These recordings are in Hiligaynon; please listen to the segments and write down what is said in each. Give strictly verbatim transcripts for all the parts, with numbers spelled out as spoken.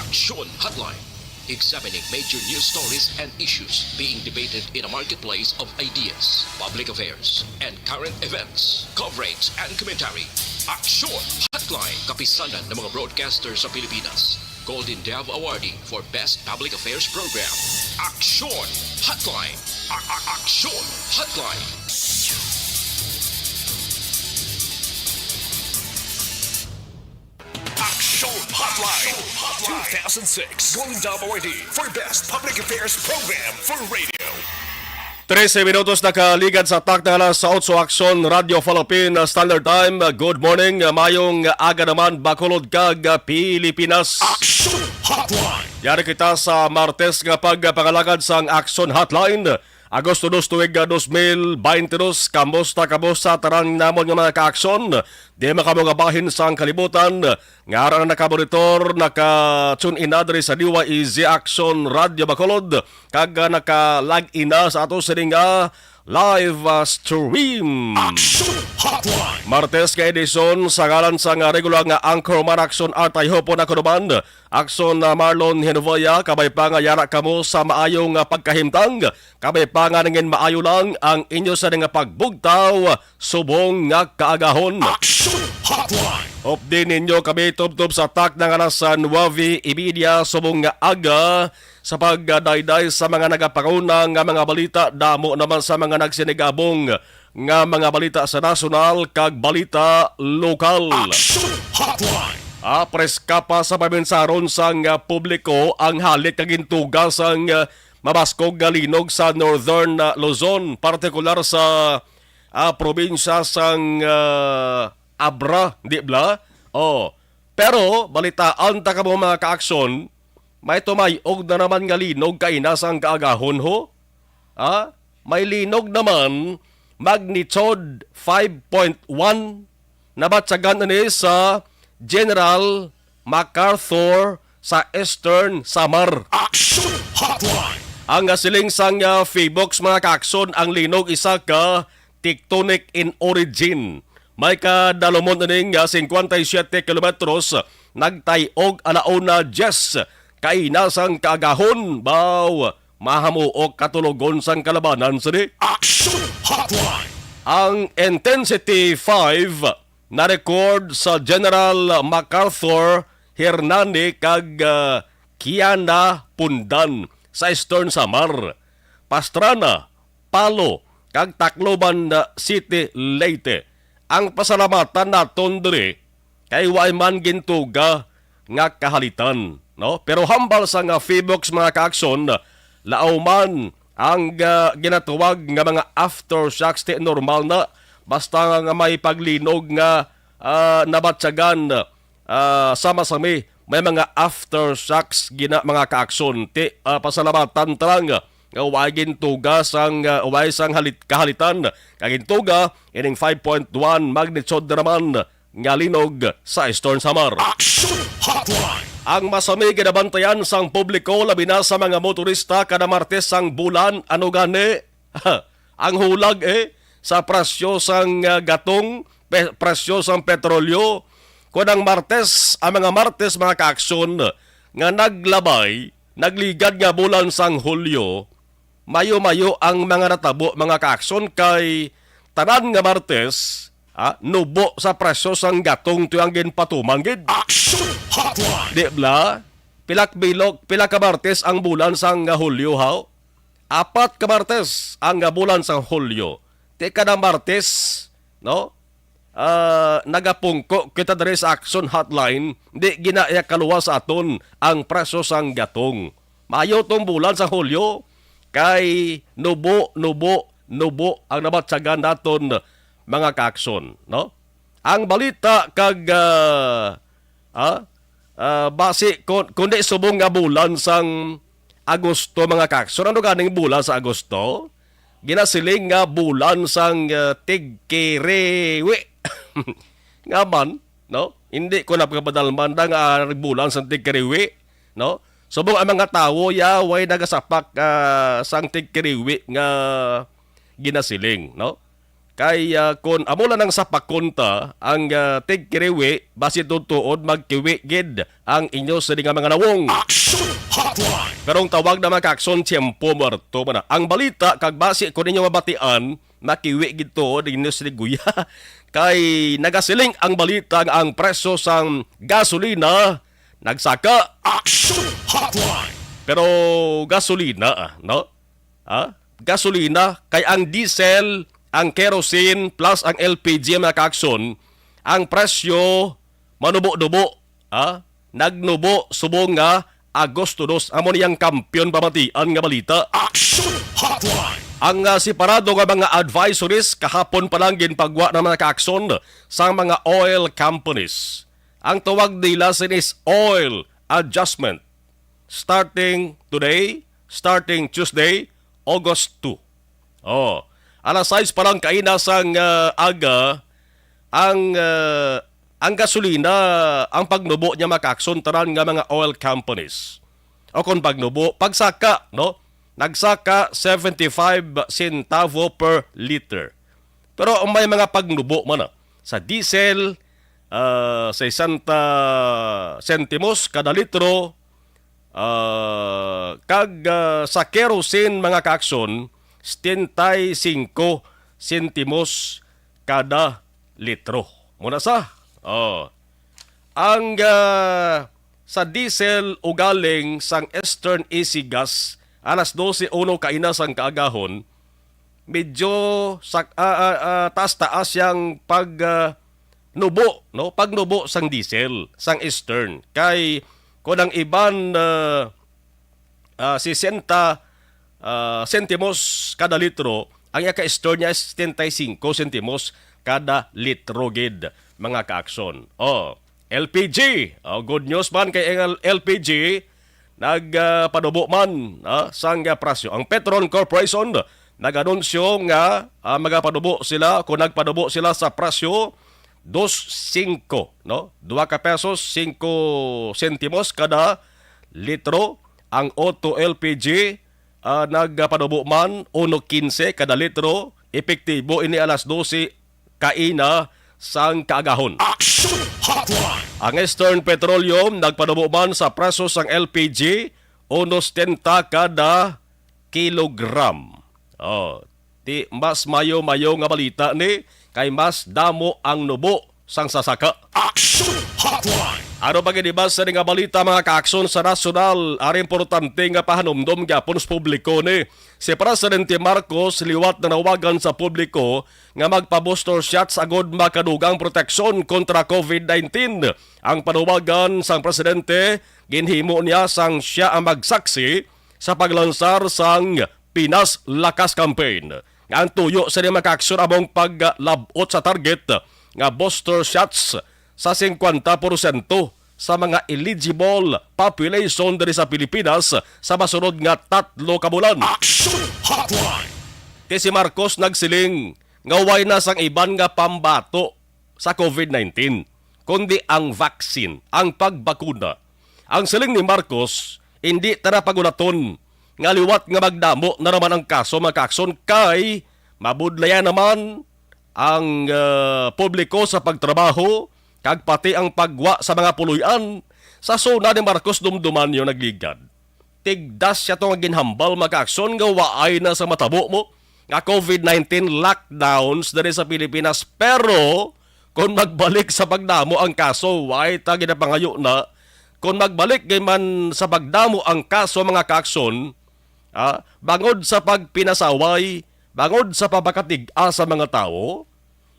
Aksyon Hotline. Examining major news stories and issues being debated in a marketplace of ideas, public affairs, and current events. Coverage and commentary. Aksyon Hotline. Kapisanan ng mga broadcaster sa Pilipinas. Golden Dove Awardee for Best Public Affairs Program. Aksyon Hotline. A- a- Aksyon Hotline. Aksyon Hotline. Two thousand six Golden Dove Awardee for Best Public Affairs Program for Radio. Trese minutos nakaligad sa takna na sa otso. Aksyon Radio Philippine Standard Time. Good morning, mayong aga naman, Bacolod kag Pilipinas. Aksyon Hotline. Yari kita sa Martes nga pagpangalagad sang Aksyon Hotline. Agosto dos, tuig, ah, dos mil baynte dos. Kamusta, kamusta tanan namon nga mga kaaksyon? Di man kamo nga bahin sang kalibutan, nga ara na nakamonitor, naka-tune in na diri sa D Y E Z Aksyon Radio Bacolod, kag, ah, naka-log in na sa ato sining, ah, live, ah, stream. Aksyon Hotline. Martes nga edisyon sa ngalan sang regular nga anchorman, Aksyon Artay Hopon, ako naman, Aksyon, ah, Marlon Hinovia, kabay pa nga yara kamo sa maayo nga pagkahimtang, kabay pa nga nangin maayo lang ang inyo sa nga pagbugtaw subong nga kaagahon. Aksyon Hotline. Updi ninyo kami tubtob sa takna nga alas nuebe y media subong nga aga sa pagdayday sa mga nagapanguna nga mga balita, damo naman sa mga nagsinigabong nga mga balita sa nasyonal kag balita lokal. Aksyon Hotline. Ah, preska pa sa paminsahon sang, ah, publiko ang halik kag intuga sang, ah, mabaskog nga linog sa Northern, ah, Luzon, partikular sa, ah, probinsya sang, ah, Abra, di bala? Oh, pero balitaan ta kamo, mga kaaksyon, may tumayog na naman nga linog kaina sang kaagahon, ho? Ha? May linog naman, magnitude five point one, nabatyagan ini sa General MacArthur sa Eastern Samar. Action Hotline. Ang siling sang, ah, PHIVOLCS, mga kaaksyon, ang linog isa ka tectonic in origin. May kadalumon ining, ah, singkwenta y siyete kilometros, nagtay-og alauna diyes kaina sang kaagahon, baw, mahamuok katulogon sang kalabanan sini. Action Hotline. Ang intensity five na-record sa General MacArthur, Hernani, kag, ah, Kiana Pundan sa Eastern Samar, Pastrana, Palo, kag Tacloban, ah, City, Leyte. Ang pasalamatan naton diri kay wa man gintuga nga kahalitan, no? Pero hambal sa nga PHIVOLCS, mga kaaksyon, laom man ang, ah, ginatawag nga mga aftershocks, ti normal na basta nga may paglinog nga, ah, nabatyagan, ah, sama-sami may mga aftershocks gina, mga kaaksyon. Ti, ah, pasalamatan ta lang nga way gintuga sang, ah, way sang halit, kahalitan. Kag gintuga ining five point one magnitude na naman nga linog sa Eastern Samar. Action Hotline. Ang masami ginabantayan sang publiko, labi na sa mga motorista, kada Martes sang bulan, ano gani? Ang hulag, eh, sa presyo sang, ah, gatong, pe-, presyo sang petrolyo. Kun ang Martes, ang mga Martes, mga kaaksyon, nga naglabay, nagligad nga bulan sang Hulyo, mayo-mayo ang mga natabo, mga kaaksyon, kay tanan nga Martes, ah, nubo sa presyo sang gatong, ti ang ginpatuman gid. Action Hotline. Di bala? Pila ka bilog, pila ka Martes ang bulan sang, ah, Hulyo, haw? Apat ka Martes ang, ah, bulan sang Hulyo. Ti kada Martes, no? Ah, nagapungko kita diri sa Action Hotline, di gina iya kaluwas sa aton ang presyo sang gatong. Mayo tong bulan sa Hulyo, kay nubo, nubo, nubo ang nabatyagan naton, mga kaaksyon, no? Ang balita kag, ah, ah, ah, basi kun, kundi subong nga bulan sang Agosto, mga kaaksyon. Ano ganing bulan sa Agosto? Ginasiling nga bulan sang, ah, tigkiriwi. Nga man, no? Hindi ko na pagpadalman da nga, ah, bulan sang tigkiriwi, no? Subong ang mga tawo ya way nagasapak, ah, sang tigkiriwi nga ginasiling, no? Kay, ah, kon amo lang ang sapakon ta, ang, ah, tigkiriwi, basi tuod-tuod magkiwi gid ang inyo sini nga mga nawong. Action Hotline! Pero ang tawag na, mga kaakson, tiyempo muerto man na. Ang balita, kag basi kon inyo mabatian, makiwi gid tuod ang inyo sini guya. Kay nagasiling ang balita nga ang presyo sang gasolina nagsaka. Action Hotline! Pero gasolina, ah, no? Ah, gasolina, kay ang diesel, ang kerosene, plus ang L P G, mga kaakson, ang presyo manubo-nubo, ah, nagnubo subong nga Agosto dos. Amo ni ang kampiyon pamatian nga balita. Action Hotline! Ang, ah, separado nga mga advisories kahapon pa lang ginpagwa na, mga kaakson, sa mga oil companies. Ang tawag nila sini is oil adjustment. Starting today, starting Tuesday, August two. Oh, alas sais pa lang kaina sang, ah, aga, ang, ah, ang gasolina, ang pagnubo niya, mga kaakson, tanan nga mga oil companies. O kon pagnubo, pagsaka, no? Nagsaka seventy-five centavo per liter. Pero may mga pagnubo man, ah, sa diesel, ah, sesenta sentimos kada litro, ah, kag, ah, sa kerosene, mga kaakson, setenta y cinco sentimos kada litro. Muna sa, oh, ang, ah, sa diesel ugaling sang Eastern Easy Gas, alas dose uno kaina sang kaagahon, medyo sa, ah, ah, ah, taas-taas yang pag, ah, nubo, no? Pagnubo sang diesel, sang Eastern. Kay kun ang iban, ah, ah, sesenta, ah, sentimos kada litro, ang iya ka Eastern niya is setenta y cinco sentimos kada litro gid, mga kaakson. Oh, L P G. Oh, good news man kay ang L P G, nag, ah, panubo man, ah, sang, ah, presyo. Ang Petron Corporation nag-anunsyo nga, ah, magapanubo sila, kung nagpanubo sila sa presyo, dos singko, no? Dua ka pesos, singko sentimos kada litro. Ang Otto L P G, ah, nagpanubo man, uno quince kada litro. Epektibo ini alas dose kaina sang kaagahon. Action Hotline! Ang Eastern Petroleum nagpanubo man sa presyo sang L P G, uno setenta kada kilogram. Oh, ti mas mayo-mayo nga balita ni, kay mas damo ang nubo sang sasaka. Action Hotline! Ano pa gid iba sa nga balita, mga kaakson, sa nasyonal? Ari importante nga pahanumdom gyapon sa publiko ni, si Presidente Marcos liwat nanawagan sa publiko nga magpa-booster shots agod makadugang proteksyon kontra covid nineteen. Ang panawagan sang presidente ginhimo niya sang sia ang magsaksi sa paglansar sang Pinas Lakas Campaign, nga ang tuyo sini, mga kaakson, among paglab-ot sa target nga booster shots sa singkwenta porsyento sa mga eligible population diri sa Pilipinas sa masunod nga tatlo ka bulan. Action Hotline! Kay si Marcos nagsiling nga way na sang iban nga pambato sa covid nineteen, kundi ang vaccine, ang pagbakuna. Ang siling ni Marcos, indi ta na pagulaton nga liwat nga magdamo na naman ang kaso, mga kaakson, kay mabudlayan naman ang, ah, publiko sa pagtrabaho kag pati ang pagwa sa mga puloy-an. Sa SONA ni Marcos, dumduman niyo, nagligad. Tigdas siya to nga ginhambal, mga kaakson, nga waay na sa matabo mo nga covid nineteen lockdowns diri sa Pilipinas. Pero kung magbalik sa pagdamo ang kaso, way ta ginapangayo na. Kung magbalik gid man sa pagdamo ang kaso, mga kaakson, ah, bangod sa pagpinasaway, bangod sa pagpakatig-a sa mga tawo,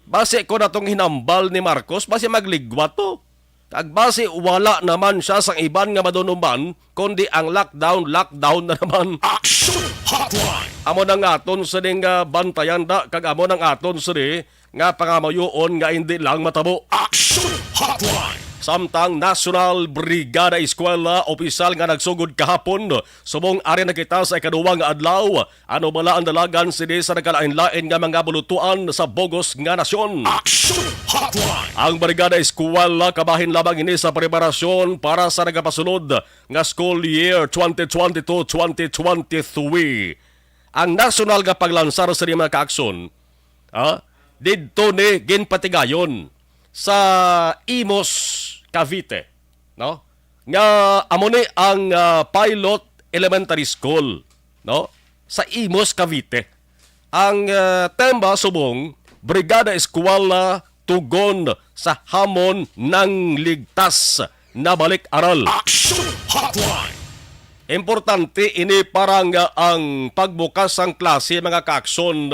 basi ko natong hinambal ni Marcos, basi magligwat to. Kag basi wala naman siya sang iban nga madunuman, kundi ang lockdown, lockdown na naman. Action Hotline! Amo nang aton sining, ah, bantayan da, kag amo nang aton sini nga pangamayoon nga hindi lang matabo. Action Hotline! Samtang National Brigada Eskwela, opisyal nga nagsugod kahapon, subong ari na kita sa ikaduwa nga adlaw, ano bala ang dalagan sini sa nagkalain-lain nga mga bulutuan sa bugos nga nasyon? Action Hotline! Ang Brigada Eskwela, kabahin lamang ini sa preparasyon para sa nagapasulod nga school year twenty twenty-two, twenty twenty-three. Ang nasyonal nga paglansar sini, mga kaakson, ah, didto ni ginpatigayon sa Imus, Cavite, no? Nga amo ni ang, ah, Pilot Elementary School, no? Sa Imus, Cavite. Ang, ah, tema subong, Brigada Eskwela tugon sa hamon ng ligtas na balik-aral. Action Hotline! Importante ini para nga ang pagbukas sang klase, mga kaaksyon,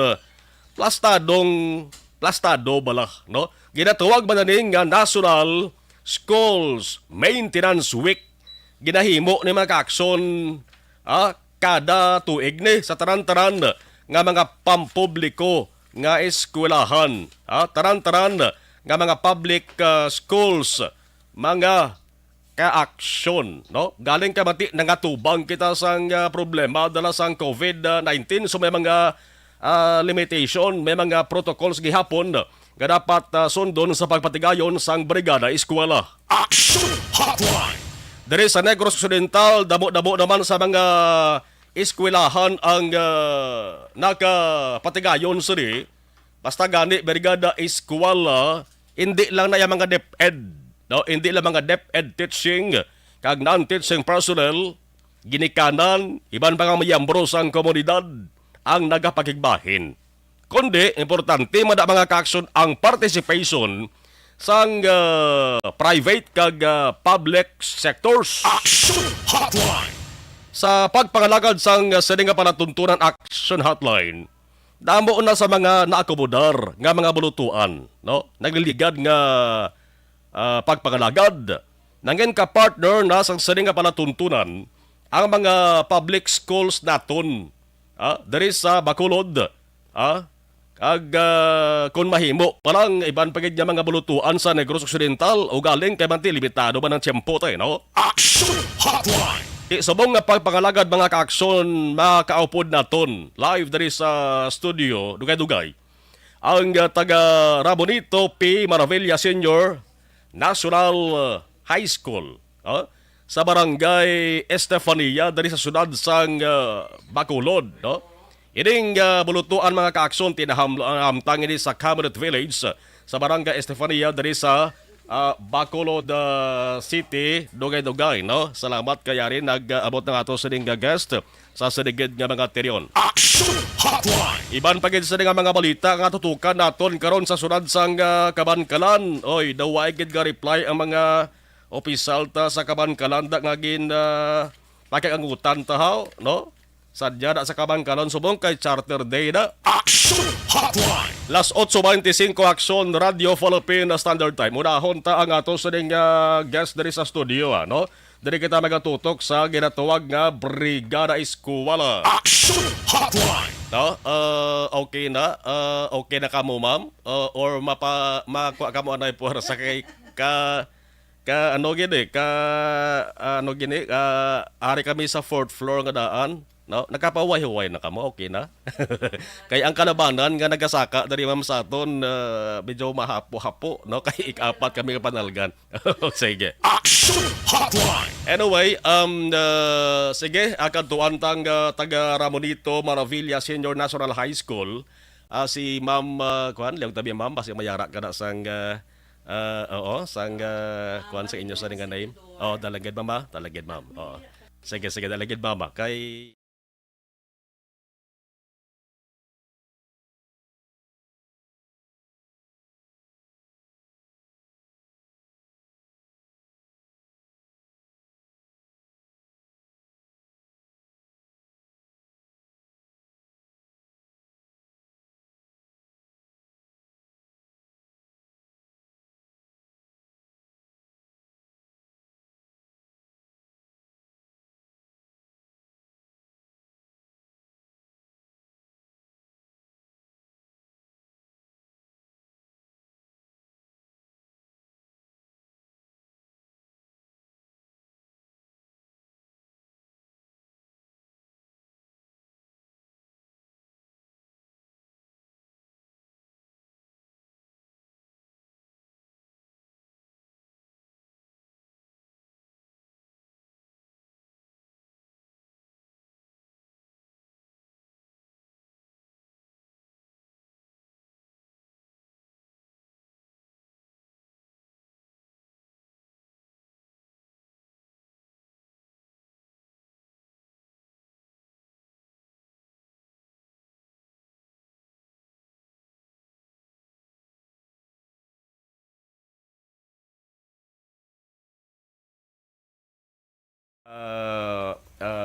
plastadong, plastado bala, no? Ginatawag man na ni nga National Schools Maintenance Week. Ginahimo ni, mga kaaksyon, ah, kada tuig ni sa tanan-tanan nga mga pampubliko nga eskwelahan, ah, tanan-tanan nga mga public, ah, schools, mga kaaksyon, no? Galing kay mati nangatubang kita sang, ah, problema dala sang covid nineteen, so may mga, ah, limitation, may mga protocols gihapon nga dapat, ah, sundon sa pagpatigayon sang Brigada Eskwela. Action Hotline! Diri sa Negros Occidental, damo-damo naman sa mga eskwelahan ang, ah, nakapatigayon sini. Basta gani, Brigada Eskwela, hindi lang na yung mga DepEd, no? Hindi lang mga DepEd teaching kag non-teaching personnel, ginikanan, iban pa nga miyembro sang komunidad ang nagapakigbahin. Kundi, importante man, mga kaaksyon, ang participation sang, ah, private kag, ah, public sectors. Action Hotline! Sa pagpangalagad sang, ah, sini nga palatuntunan, Action Hotline, damo na sa mga naakomodar nga mga bulutuan, no? Nagliligad nga, ah, pagpangalagad. Nangin ka partner na sang sini nga palatuntunan ang mga public schools naton, ah, diri sa Bacolod, ah, kag, ah, kung mahimo pa lang, iban pa gid nga mga bulutuan sa Negros Occidental, ugaling kay manti limitado man ang tiyempo tayo, no? Action Hotline! Di subong nga pagpangalagad, mga kaaksyon, makaupod naton live diri sa studio, dugay-dugay, ang, ah, taga Rabonito P. Maravilla Senior National, ah, High School, ah, sa Barangay Estefania, diri sa siyudad sang, ah, Bacolod, no? Ining, ah, bulutuan, mga kaaksyon, tinahamlo ang hamtang ini sa Camarines Village, ah, sa Barangay Estefania, diri sa, ah, Bacolod, ah, City, dugay-dugay, no? Salamat kay ari nag-abot na ato sining, ah, guest sa sinigid nga mga terion. Action Hotline! Iban pa gid sini nga mga balita nga tutukan naton karon sa siyudad sang, ah, Kabankalan. Oy, daw wa gid nga reply ang mga opisyal ta sa Kabankalan da nga gin, ah, pakiangutan ta, haw, no? Sadya na sa Kabankalan subong kay Charter Day na. Action Hotline! Las otso veinticinco, Action Radio Philippine Standard Time. Unahon ta ang ato sining, ah, guest diri sa studio, ah, no? Diri kita magatutok sa ginatawag nga Brigada Eskwela. Action Hotline! No? Ah, okay na? Ah, okay na kamo, ma'am? Ah, or mapa-, makuha kamo anay puwersa kay ka, ka, ano gini, ka, ano gini, ka, ari kami sa fourth floor nga daan, no? Nagkapahuway-huway na kamo, okay na? Kay ang kalabanan nga nagasaka diri, ma'am, sa aton, ah, medyo mahapo-hapo, no? Kay ikapat kami nga panalgan. Sige. Action Hotline! Anyway, um, ah, sige, ah, kadtuan tang, ah, taga Ramonito Maravilla Senior National High School, ah, si Ma'am, ah, kuan, liwag tabi, ma'am, basi mayara ka na sang, ah, ah, oo, sang, ah, kuan sa inyo sa nga name. Oh, dalagid, mama, dalagid, ma'am. Oo. Sige, sige, dalagid, mama. Kay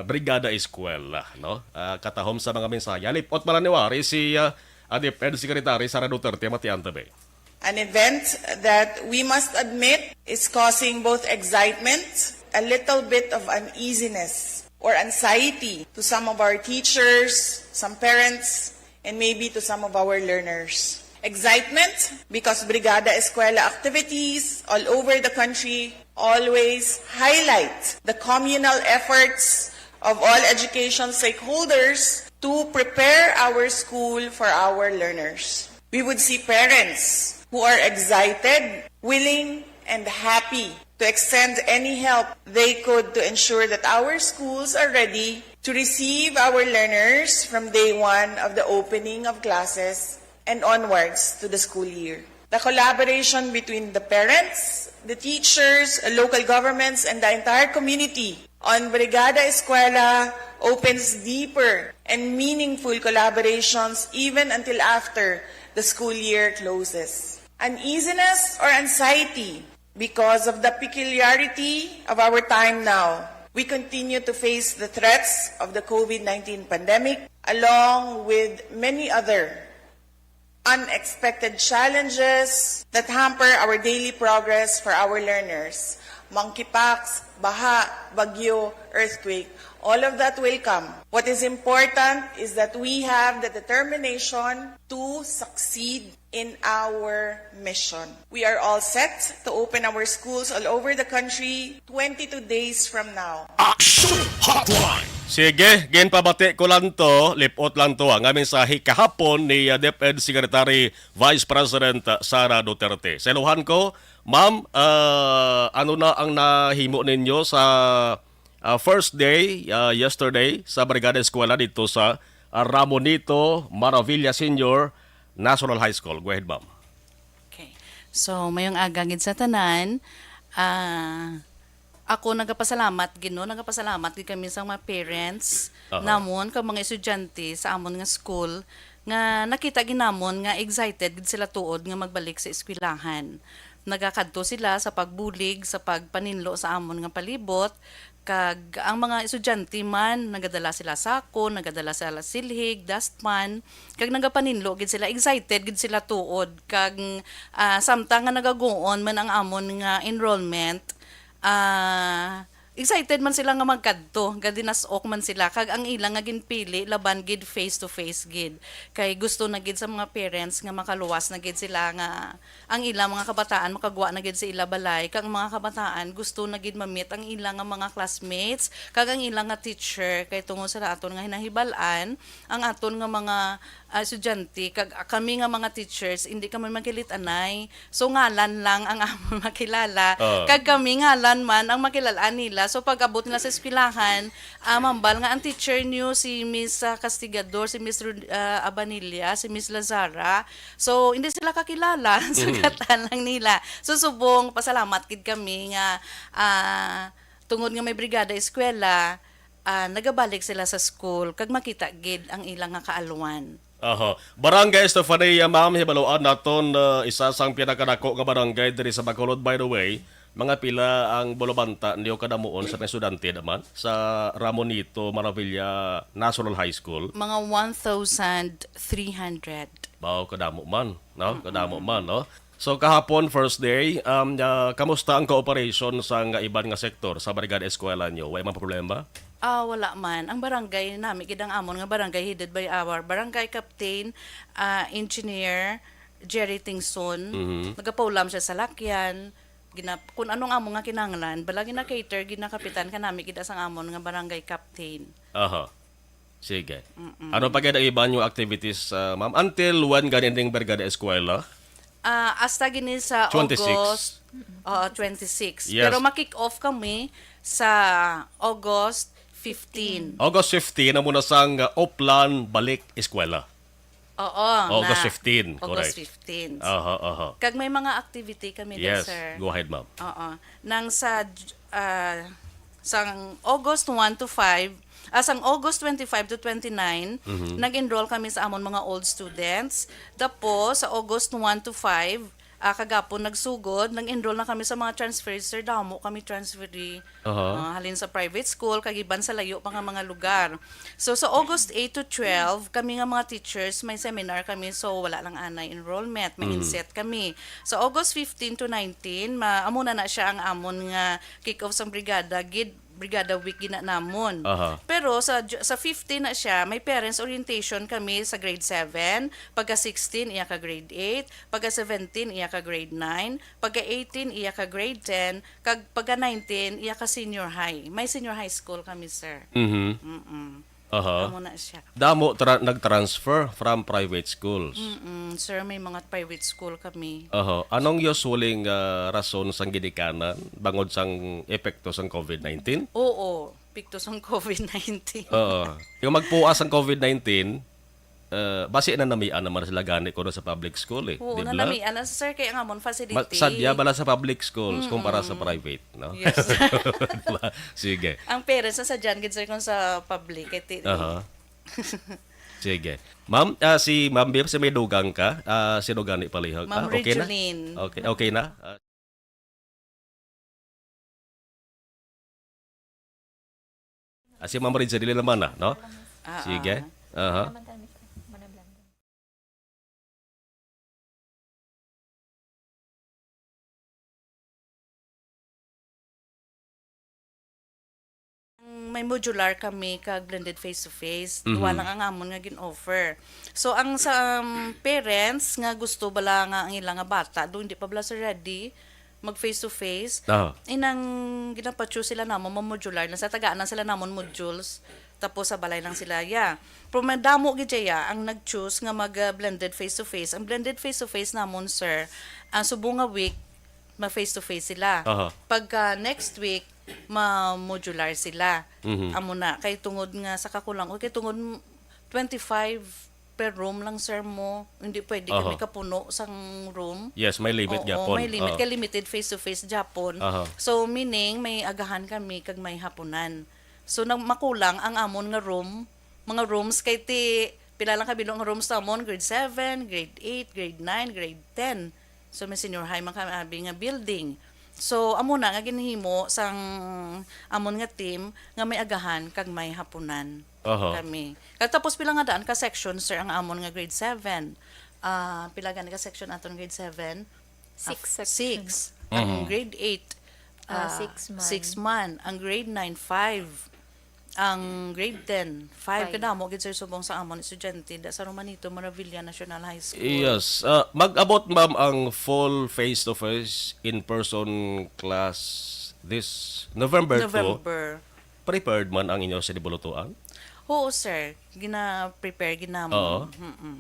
Brigada Eskwela, no? Ah, katahom sa mga mensahe. Lip-ot man lang ni wari si, ah, ah, DepEd Secretary Sara Duterte, Matian T V. An event that we must admit is causing both excitement, a little bit of uneasiness or anxiety to some of our teachers, some parents, and maybe to some of our learners. Excitement because Brigada Eskwela activities all over the country always highlight the communal efforts of all education stakeholders to prepare our school for our learners. We would see parents who are excited, willing, and happy to extend any help they could to ensure that our schools are ready to receive our learners from day one of the opening of classes and onwards to the school year. The collaboration between the parents, the teachers, local governments, and the entire community on Brigada Eskwela opens deeper and meaningful collaborations even until after the school year closes. Uneasiness or anxiety because of the peculiarity of our time now. We continue to face the threats of the COVID nineteen pandemic along with many other unexpected challenges that hamper our daily progress for our learners. Monkeypox, baha, bagyo, earthquake, all of that will come. What is important is that we have the determination to succeed in our mission. We are all set to open our schools all over the country twenty-two days from now. Action Hotline. Sige, ginpabati ko lang to, lip-ot lang to, ang aming mensahe kahapon ni uh, DepEd Secretary Vice President uh, Sara Duterte. Sa ilohan ko, ma'am, uh, ano na ang nahimo ninyo sa uh, first day, uh, yesterday, sa Brigada Eskwela dito sa uh, Ramonito Maravilla Senior National High School? Go ahead, ma'am. Okay. So, mayong aga gid sa tanan. Ah, ako nagapasalamat gid, no, nagapasalamat gid kami sa mga parents Aha. namon kag mga estudyante sa amon nga school nga nakita gid namon nga excited gid sila tuod nga magbalik sa eskwelahan. Nagakadto sila sa pagbulig, sa pagpaninlo sa amon nga palibot, kag ang mga estudyante man nagadala sila sako, nagadala sila silhig, dustpan, kag nagapaninlo gid sila, excited gid sila tuod, kag ah, samtang nga nagaguon man ang amon nga enrollment, ah, excited man sila nga magkadto, gadinas-ok man sila, kag ang ila nga ginpili laban gid face to face gid, kay gusto na gid sa mga parents nga makaluwas na gid sila nga ang ila mga kabataan makagwa na gid sa ila balay, kag ang mga kabataan gusto na gid ma-meet ang ila nga mga classmates kag ang ila nga teacher, kay tungod sa aton nga hinahibal-an, ang aton nga mga ah, estudyante kag kami nga mga teachers, hindi kami makilit-anay. So, ngalan lang ang amon makilala. Ah. Kag kami ngalan man ang makilal-an nila. So, pag-abot nila sa eskwelahan, ah, mambal nga ang teacher niyo si Miss ah, Castigador, si Miss Rod- ah, Abanilla, si Miss Lazara. So, hindi sila kakilala. Sugatan lang nila. So, subong, pasalamat gid kami nga ah, tungod nga may Brigada Eskwela, ah, nagabalik sila sa school kag makita gid ang ila nga kaalwan. Aha. Barangay Estefania, ma'am, hibaluan naton uh, isa sang pinakadako nga barangay diri sa Bacolod, by the way. Mga pila ang bulabanta niyo kadamuon sa mga estudyante naman sa Ramonito Maravilla National High School? Mga one thousand three hundred. Wow, kadamo man, no? Kadamo man, no? So kahapon, first day, um, uh, kamusta ang cooperation sa nga iban nga sektor sa Brigada Eskwela nyo? Way man problema? Ah, wala man. Ang barangay nami gid ang amon nga barangay headed by our barangay captain, ah, engineer Jerry Tingson. Mhm. Nagapaulam siya sa lakyan. Gina, kung anong amon nga kinahanglan, bala gina-cater gid na kapitan kanami gid sang amon nga barangay captain. Aha. Sige. Ano pa gid ang iban yung activities, uh, ma'am? Until when ganin ding Brigada Eskwela? Ah, hasta gini sa Twenty-six. August, oo, twenty-six. Yes. Pero ma-kick off kami sa August fifteen. August fifteen, amo na sang uh, Oplan Balik Eskwela. Oo, August na fifteen, August correct. fifteen. Aha, aha. Kag may mga activity kami there, Yes, sir. Go ahead, ma'am. Oo. Nang sa ah, sang August one to five, ah, sang August twenty-five to twenty-nine, Mhm. nag-enroll kami sa amon mga old students. Tapos, sa August one to five, Ah, kagapon nagsugod, nag-enroll na kami sa mga transferees, sir. Damo kami transferee. Aha. Ah, halin sa private school, kag iban sa layo pa nga mga lugar. So, sa August eight to twelve, kami nga mga teachers, may seminar kami, so wala lang anay enrollment, may Mm. inset kami. Sa August fifteen to nineteen, ma-, amo na na siya ang amon nga kick-off sang brigada, gid Brigada Week gina namon. Aha. Pero sa Ju-, sa fifteen na siya, may parents orientation kami sa grade seven, pagka sixteen iya ka grade eight, pagka seventeen iya ka grade nine, pagka eighteen iya ka grade ten, kag pagka nineteen iya ka senior high. May senior high school kami, sir. Mhm. Mm-mm. Aha. Amo na siya. Damo tra-, nag-transfer from private schools. Mm-mm, sir, may mga private school kami. Aha. Anong usually nga rason sang ginikanan bangod sang epekto sang covid nineteen? Oo, epekto sang covid nineteen. Oo. Yung magpuas ang covid nineteen, eh, basi na namian naman sila gani kuno sa public school, eh. Oo, di ba? Nanamian na, sir, kay ang amon facility. Ma-, sadya bala sa public schools kumpara sa Mm-mm. private, no? Yes. Di ba? Sige. Ang parents na sadyan gid, sir, kung sa public, eh, ti-, Aha. Sige. Ma'am, ah, si Ma'am Bev, si may dugang ka, ah, sino gani palihog? Ma'am Ah, okay na? Regeline. Okay, okay na? Ah. Ah, si Ma'am Ridza, dili naman na, no? Ah, Sige. ah. Aha. May modular kami kag blended face-to-face. Duha Mhm. lang ang amon nga gin-offer. So, ang sa, um, parents nga gusto bala nga ang ila nga bata, do hindi pa bala sila ready, mag face to face. Ah. Inang ginapachoose sila namon, ma-modular na sa tagaan na sila namon modules. Tapos sa balay lang sila, yeah. Pero madamo gid siya ang nag-choose nga mag, ah, blended face to face. Ang blended face to face namon, sir, ang subong nga week, ma face to face sila. Aha. Pagka next week, ma-modular sila. Mhm. Amo na, kay tungod nga sa kakulang, o kay tungod twenty-five per room lang, sir, mo. Hindi pwede kami Aha. kapuno sang room. Yes, may limit Oo, gyapon. may limit. Oo. Kay limited face-to-face gyapon. Aha. So, meaning, may agahan kami kag may hapunan. So, nag-, makulang ang amon nga room, mga rooms, kay ti, pila lang ka bilog nga rooms namon, grade seven, grade eight, grade nine, grade ten. So, may senior high man kami abi nga building. So, amo na nga ginhimo sang amon nga team nga may agahan kag may hapunan Aha. kami. Kag tapos pila nga daan ka section, sir, ang amon nga grade seven? Ah, pila gani ka section aton grade seven? Six Ah, section. six. Ang Mhm. grade eight, Ah, ah, six man. six man. Ang grade nine, five. Ang grade ten, five. Five. Kadamo gid, sir, subong sa amon estudyante da sa Romanito Maravilla National High School. Yes. Ah, mag-abot, ma'am, ang full face-to-face in-person class this November two. November. Prepared man ang inyo sa dibulutuan? Oo, sir. Gina-prepare gid namon. Oo. Mm-mm.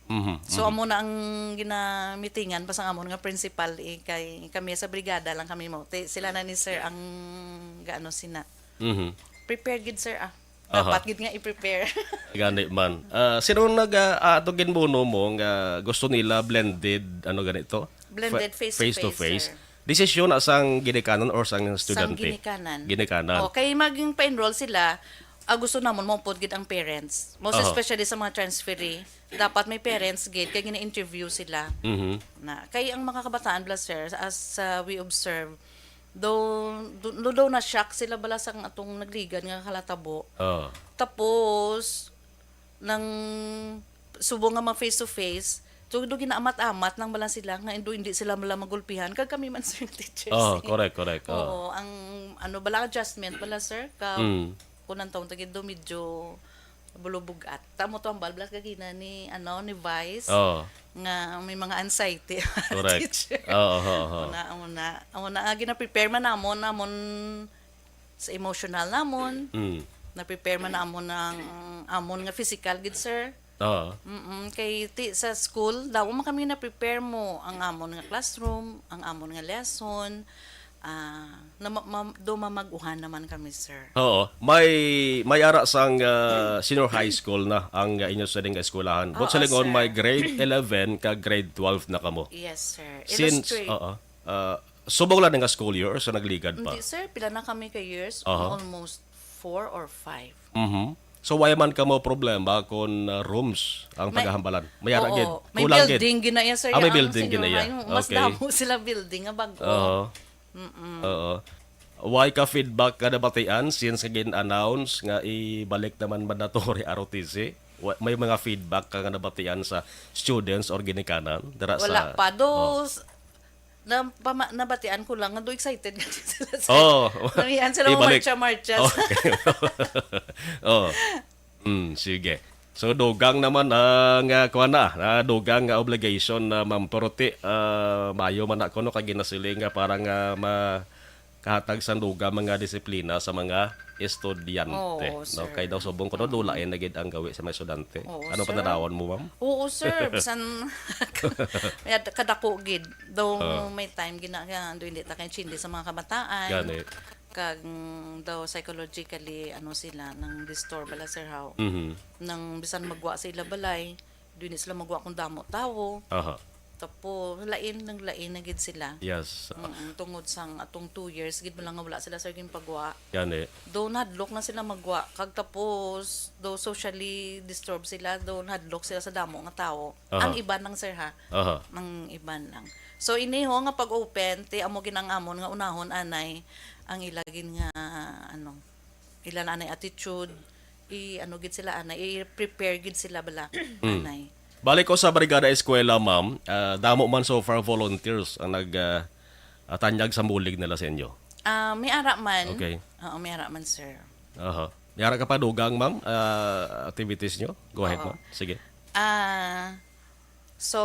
Mhm, So, mhm. amo na ang ginamitingan pa sa amon nga principal, eh, kay kami sa brigada lang kami mo. Ti-, sila na ni sir ang gaano sina. Mhm. Prepare gid, sir, ah. Aha. Dapat gid nga i-prepare. Gani man. Ah, sino nag, ah, ah, ato ginbuno mo nga gusto nila blended, ano ganito? Blended Fa-, face to face, face to face. sir. Desisyon na sang ginikanan or sang Sang estudyante? ginikanan. Ginikanan. Oh, kay maging pa-enroll sila, ah, gusto namon maupod gid ang parents. Most Aha. especially sa mga transferee, dapat may parents gid kay gina-interview sila. Mhm. Na, kay ang mga kabataan bala, sir, as, uh, we observe, do, do, do, do na-shock sila bala sa atong nagligad nga kalatabo. Oh. Tapos, nang subong nga mga face to face, so, do ginaamat-amat lang bala sila nga indo hindi sila bala magulpihan. Kag kami man, sir, teachers, Oh, eh. correct, correct. Oh. Oo, ang ano bala, adjustment bala, sir, ka Mm. kung ang taon tagid do, medyo bulubugat. Tamo to ang balblas gagina ni, ano, ni Vice, Oh. nga may mga anxiety ang Correct. teacher. Oo, oo, oo. Una, una, una, nga gina-prepare man namon, namon sa emotional namon. Mm. Na-prepare man namon ang amon nga physical gid, sir. Oo. Mm-mm. Kay ti, sa school, daw man kami na-prepare mo ang amon nga classroom, ang amon nga lesson. Ah, na ma-, ma-, do mamag-uhan naman kami, sir. Oo. May, may ara sang, ah, senior high school na ang, ah, inyo sa ding eskwelahan. But Oo, sa lingon, sir. may grade eleven ka grade twelve na kamo. Yes, sir. Since, Illustrate. oo. Ah, subong lang nga school year o sa nagligad pa? Hindi, sir. Pila na kami ka years? Aha. Almost four or five. Mhm. So, wala man kamo problema kung, ah, rooms ang May, paghahambalan? May ara oo, gid. May Kulang gid. Building gid na iya, sir. Ah, may Ang building gid na iya. Sinyohay, mas Okay. damo sila building nga bag-o. Oo. Mm-mm. Oo. Wala ka feedback ka nabatian since nga gin-announce nga ibalik naman mandatory R O T C? Wa-, may mga feedback ka nga nabatian sa students or ginikanan dira Wala sa pa. Do, Oh. s-, na, pama-, nabatian ko lang nga do excited nga sila, sir. Oh. Namian sila Ibalik. Marcha-marcha. Okay. Oh. Mm, sige. So, dugang naman ang, ah, kuwan na, ah, dugang nga obligation na, ma'am. Pero ti, ah, mayo man na kuno kay ginasiling nga para nga makahatag sang dugang mga disiplina sa mga estudyante, Oo, no? sir. Kay daw subong kuno, Oo. dulain na gid ang gawi sa mga estudyante. Oo, Ano sir. pananawan mo, ma'am? Oo, sir. Bisan may ad-, kadako gid. Though Oo. may time gina-, nga, ando, hindi ta kay chindi sa mga kabataan. Gani. Kag, mm, daw psychologically, ano sila, nang disturb bala, sir, how? Mhm. Nang bisan magwa sa ila balay, dili sila magwa kung damo tawo. Aha. Tapos, lain, nang lain na gid sila. Yes. Mm, tungod sang atong two years, gid mo lang nga wala sila, sir, ginpagwa. Gani. Do, nahadlok na sila magwa. Kag tapos, do, socially disturbed sila, do, nahadlok sila sa damo nga tawo. Aha. Ang iban lang, sir, ha? Aha. Ang iban lang. So, ini ho nga pag-open, ti amo gid ang amon nga unahon, anay, ang ila gid nga, ano, ila na anay attitude, i-, ano gid sila, anay, i-prepare gid sila bala, Mm. anay. Balik ko sa Brigada Eskwela, ma'am. Ah, damo man so far volunteers ang nag, ah, ah, tanyag sa bulig nila sa inyo. Ah, may ara man. Okay. Oo, may ara man, sir. Aha. May ara ka pa dugang, ma'am, ah, activities nyo? Go ahead, Oo. ma'am. Sige. Ah, so,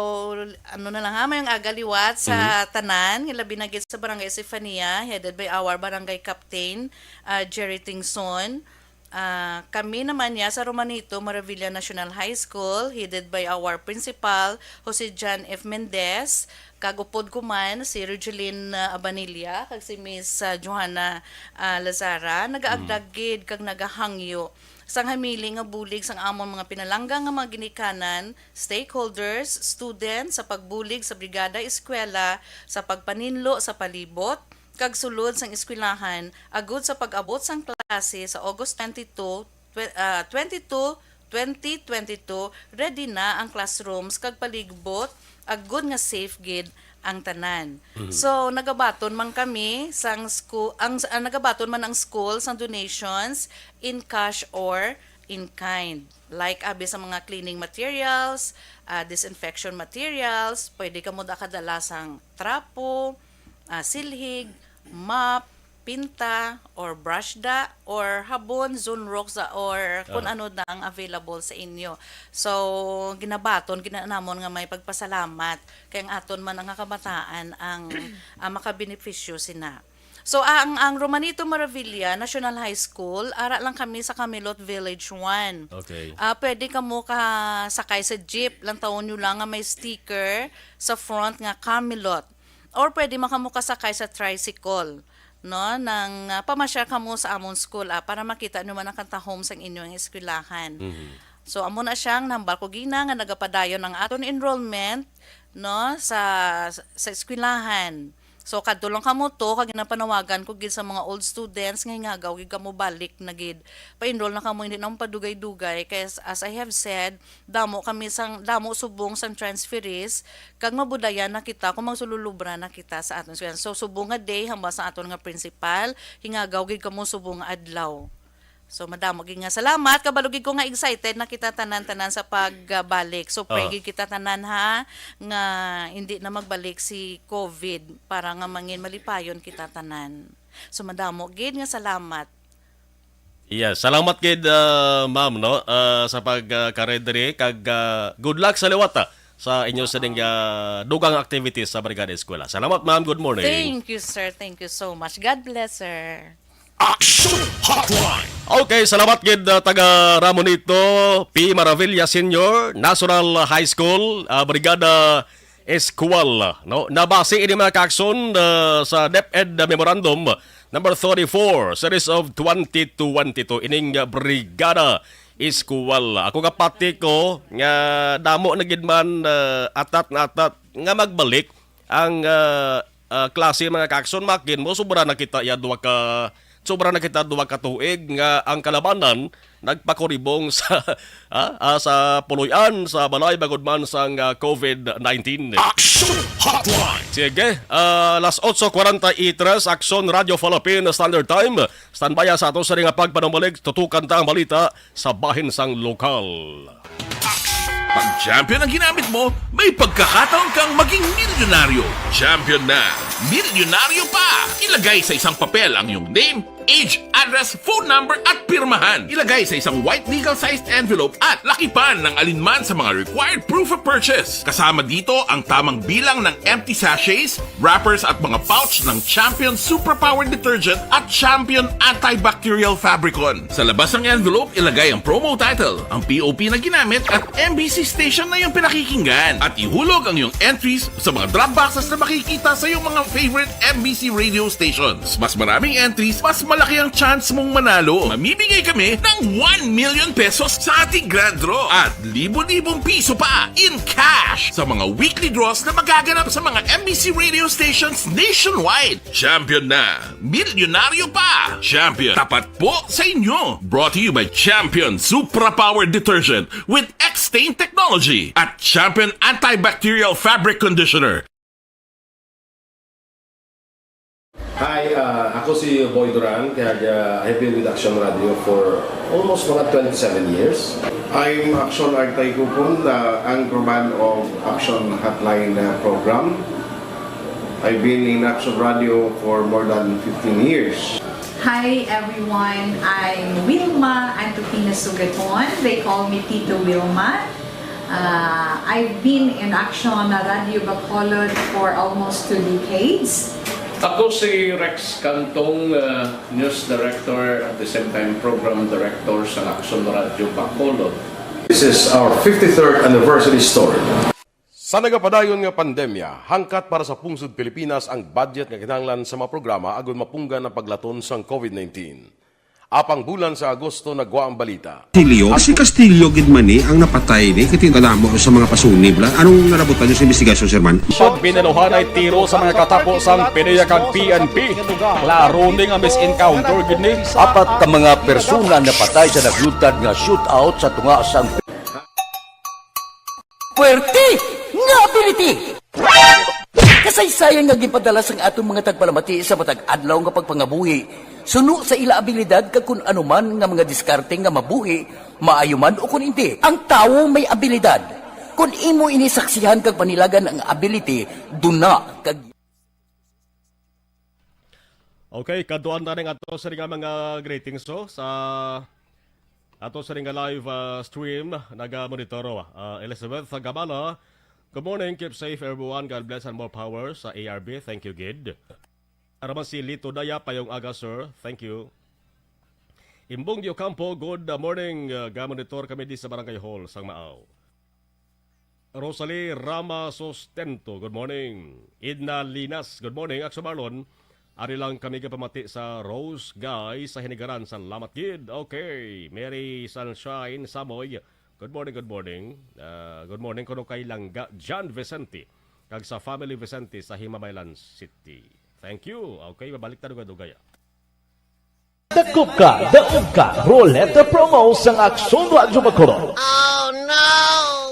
ano na lang ha, mayong aga liwat sa Mhm. tanan, nga labi na gid sa Barangay Sefania, headed by our Barangay Captain, ah, Jerry Tingson. Ah, kami naman niya sa Romanito Maravilla National High School, headed by our principal, Jose John F. Mendez, kag upod ko man si Regeline, ah, Abanilla, kag si Miss, ah, Johanna, ah, Lazara, nagaagdag Mm. gid kag nagahangyo sang hamili nga bulig sang amon mga pinalangga nga mga ginikanan, stakeholders, students sa pagbulig sa Brigada Eskwela sa pagpaninlo sa palibot kag sulod sang eskwelahan, agud sa pag-abot sang klase sa August twenty-two, twe-, ah, twenty-two, twenty twenty-two, ready na ang classrooms kag palibot, agud nga safe gid ang tanan. Mhm. So, nagabaton man kami sang scho-, ang, ah, nagabaton man ang school sang donations in cash or in kind. Like, abi sa mga cleaning materials, ah, disinfection materials, pwede kamo da kadala sang trapo, ah, silhig, mop, pinta, or brush da, or habon, Zonrox da, or kung Aha. ano da ang available sa inyo. So, ginabaton, gina-, namon nga may pagpasalamat kay ang aton man nga kabataan ang, ah, makabenepisyo sina. So, ang, ang Romanito Maravilla National High School, ara lang kami sa Camelot Village one. Okay. Ah, pwede kamo ka sakay sa jeep, lantawon nyo lang nga may sticker sa front nga Camelot. Or pwede man kamo kasakay sa tricycle, no? Nang, ah, pamasyal kamo sa amon school, ah, para makita nyo man ang kantahom sang inyong eskwelahan. Mhm. So, amo na siyang nahambal ko gina nga nagapadayon ang aton enrollment, no, sa, sa eskwelahan. So, kadto lang kamo to, kag ginapanawagan ko gid sa mga old students nga hingagaw gid kamo balik na gid. Pa-enroll na kamo, hindi na mo padugay-dugay. Kay as, as I have said, damo kami sang, damo subong sang transferees, kag mabudayan na kita kung magsululubra na kita sa aton eskwelahan. So, subong nga day, hambal sa aton nga principal, hingagaw gid kamo subong nga adlaw. So, madamo gid nga salamat. Kabalo gid ko nga excited na kita tanan-tanan sa pagbalik. So, pray Ah. gid kita tanan, ha, nga hindi na magbalik si COVID para nga mangin malipayon kita tanan. So, madamo gid nga salamat. Yes, salamat gid, ah, ma'am, no, ah, sa pag, ah, kare diri, kag, ah, good luck sa liwat, ah, sa inyo sining, ah, dugang activities sa Brigada Eskwela. Salamat, ma'am. Good morning. Thank you, sir. Thank you so much. God bless, sir. Action Hotline. Okay, salamat gid, ah, taga Ramonito, P. Maravilla Senior, National High School, ah, Brigada Eskwela, no? Nabase ini, mga kaakson, ah, sa DepEd Memorandum number thirty-four, series of twenty twenty-two, ining, ah, Brigada Eskwela. Ako nga pati ko nga damo na gid man, ah, atat na atat nga magbalik ang, ah, ah, klase, mga kaakson, makin mo sobra na kita ya duha ka sobra na kita duha ka tuig nga ang kalabanan nagpakuribong sa, ah, ah, sa puloy-an sa balay bangod man sang, ah, covid nineteen. Action Hotline! Sige, ah, las otso kwarenta y tres, Aksyon Radio Philippine Standard Time. Standby sa ato sa nga pagpanumbalik, tutukan ta ang balita sa bahin sang lokal. Pag champion ang ginamit mo, may pagkakataon kang maging milyonaryo. Champion na, milyonaryo pa! Ilagay sa isang papel ang iyong name, age, address, phone number, at pirmahan. Ilagay sa isang white legal-sized envelope at lakipan ng alinman sa mga required proof of purchase. Kasama dito ang tamang bilang ng empty sachets, wrappers, at mga pouch ng Champion Superpower Detergent at Champion Antibacterial Fabricon. Sa labas ng envelope, ilagay ang promo title, ang P O P na ginamit, at M B C station na iyong pinakikinggan. At ihulog ang iyong entries sa mga drop boxes na makikita sa iyong mga favorite M B C radio stations. Mas maraming entries, mas malaki ang chance mong manalo. Mamimigay kami ng one million pesos sa ating grand draw at libo-libong piso pa in cash sa mga weekly draws na magaganap sa mga M B C radio stations nationwide. Champion na! Milyonaryo pa! Champion, tapat po sa inyo! Brought to you by Champion Supra Power Detergent with X-Stain Technology at Champion Antibacterial Fabric Conditioner. Hi, uh, ako si Boy Duran, kag, uh, I've been with Action Radio for almost mga twenty-seven years. I'm Action Artay Kupon, uh, anchorman of Action Hotline, uh, program. I've been in Action Radio for more than fifteen years. Hi everyone, I'm Wilma Antupina Sugaton. They call me Tito Wilma. Uh, I've been in Action Radio Bacolod for almost two decades. Ako si Rex Cantong, uh, News Director, at the same time Program Director sa Action Radio Bacolod. This is our fifty-third anniversary story. Sa nagapadayon nga pandemya, hangkat para sa pungsod Pilipinas ang budget nga kinahanglan sa mga programa agud mapunggan ang paglaton sang covid nineteen. Apang bulan sa Agosto nagwa ang balita. Castillo? Si Castillo gid man ni ang napatay ni, kay tingala mo sa mga pasunib la. Anong narabutan niyo sa investigasyon, Sir Man? Pag binaluhanay tiro sa mga katapo sang PDEA kag P N P, klaro ni nga mis-encounter gid ni. Apat ka mga persona napatay sa naglutad nga shootout sa tunga sang Puwerte nga ability! Kasaysayan nga ginpadala sang aton mga tagpalamati sa matag adlaw nga pagpangabuhi, suno sa ila abilidad kag kun ano man nga mga diskarte nga mabuhi, maayo man o kun indi. Ang tawo may abilidad. Kun imo ini saksihan kag panilagan ang ability, duna kag Okay, kaduan na ning ato sa nga mga greetings, so, sa ato sa nga live, ah, stream, naga-monitor, ah, Elizabeth Gabala. Good morning, keep safe everyone. God bless and more power sa A R B. Thank you, gid. Araman si Lito Daya, payong aga, sir. Thank you. Imbong Diocampo, good morning. Ah, ga-monitor kami di sa Barangay Hall, sang Maaw. Rosalie Rama Sostento, good morning. Edna Linas, good morning. Action Marlon, ari lang kami gapamati sa Rose Guy sa Hinigaran. Salamat gid. Okay, Mary Sunshine Samoy, good morning, good morning. Ah, good morning kuno kay Langga John Vicente kag sa family Vicente sa Himamaylan City. Thank you. Okay, mabalik ta dugay-dugay. Dakop ka, daog ka, Roleta Promo sang Aksyon Radyo Bacolod. Oh, no!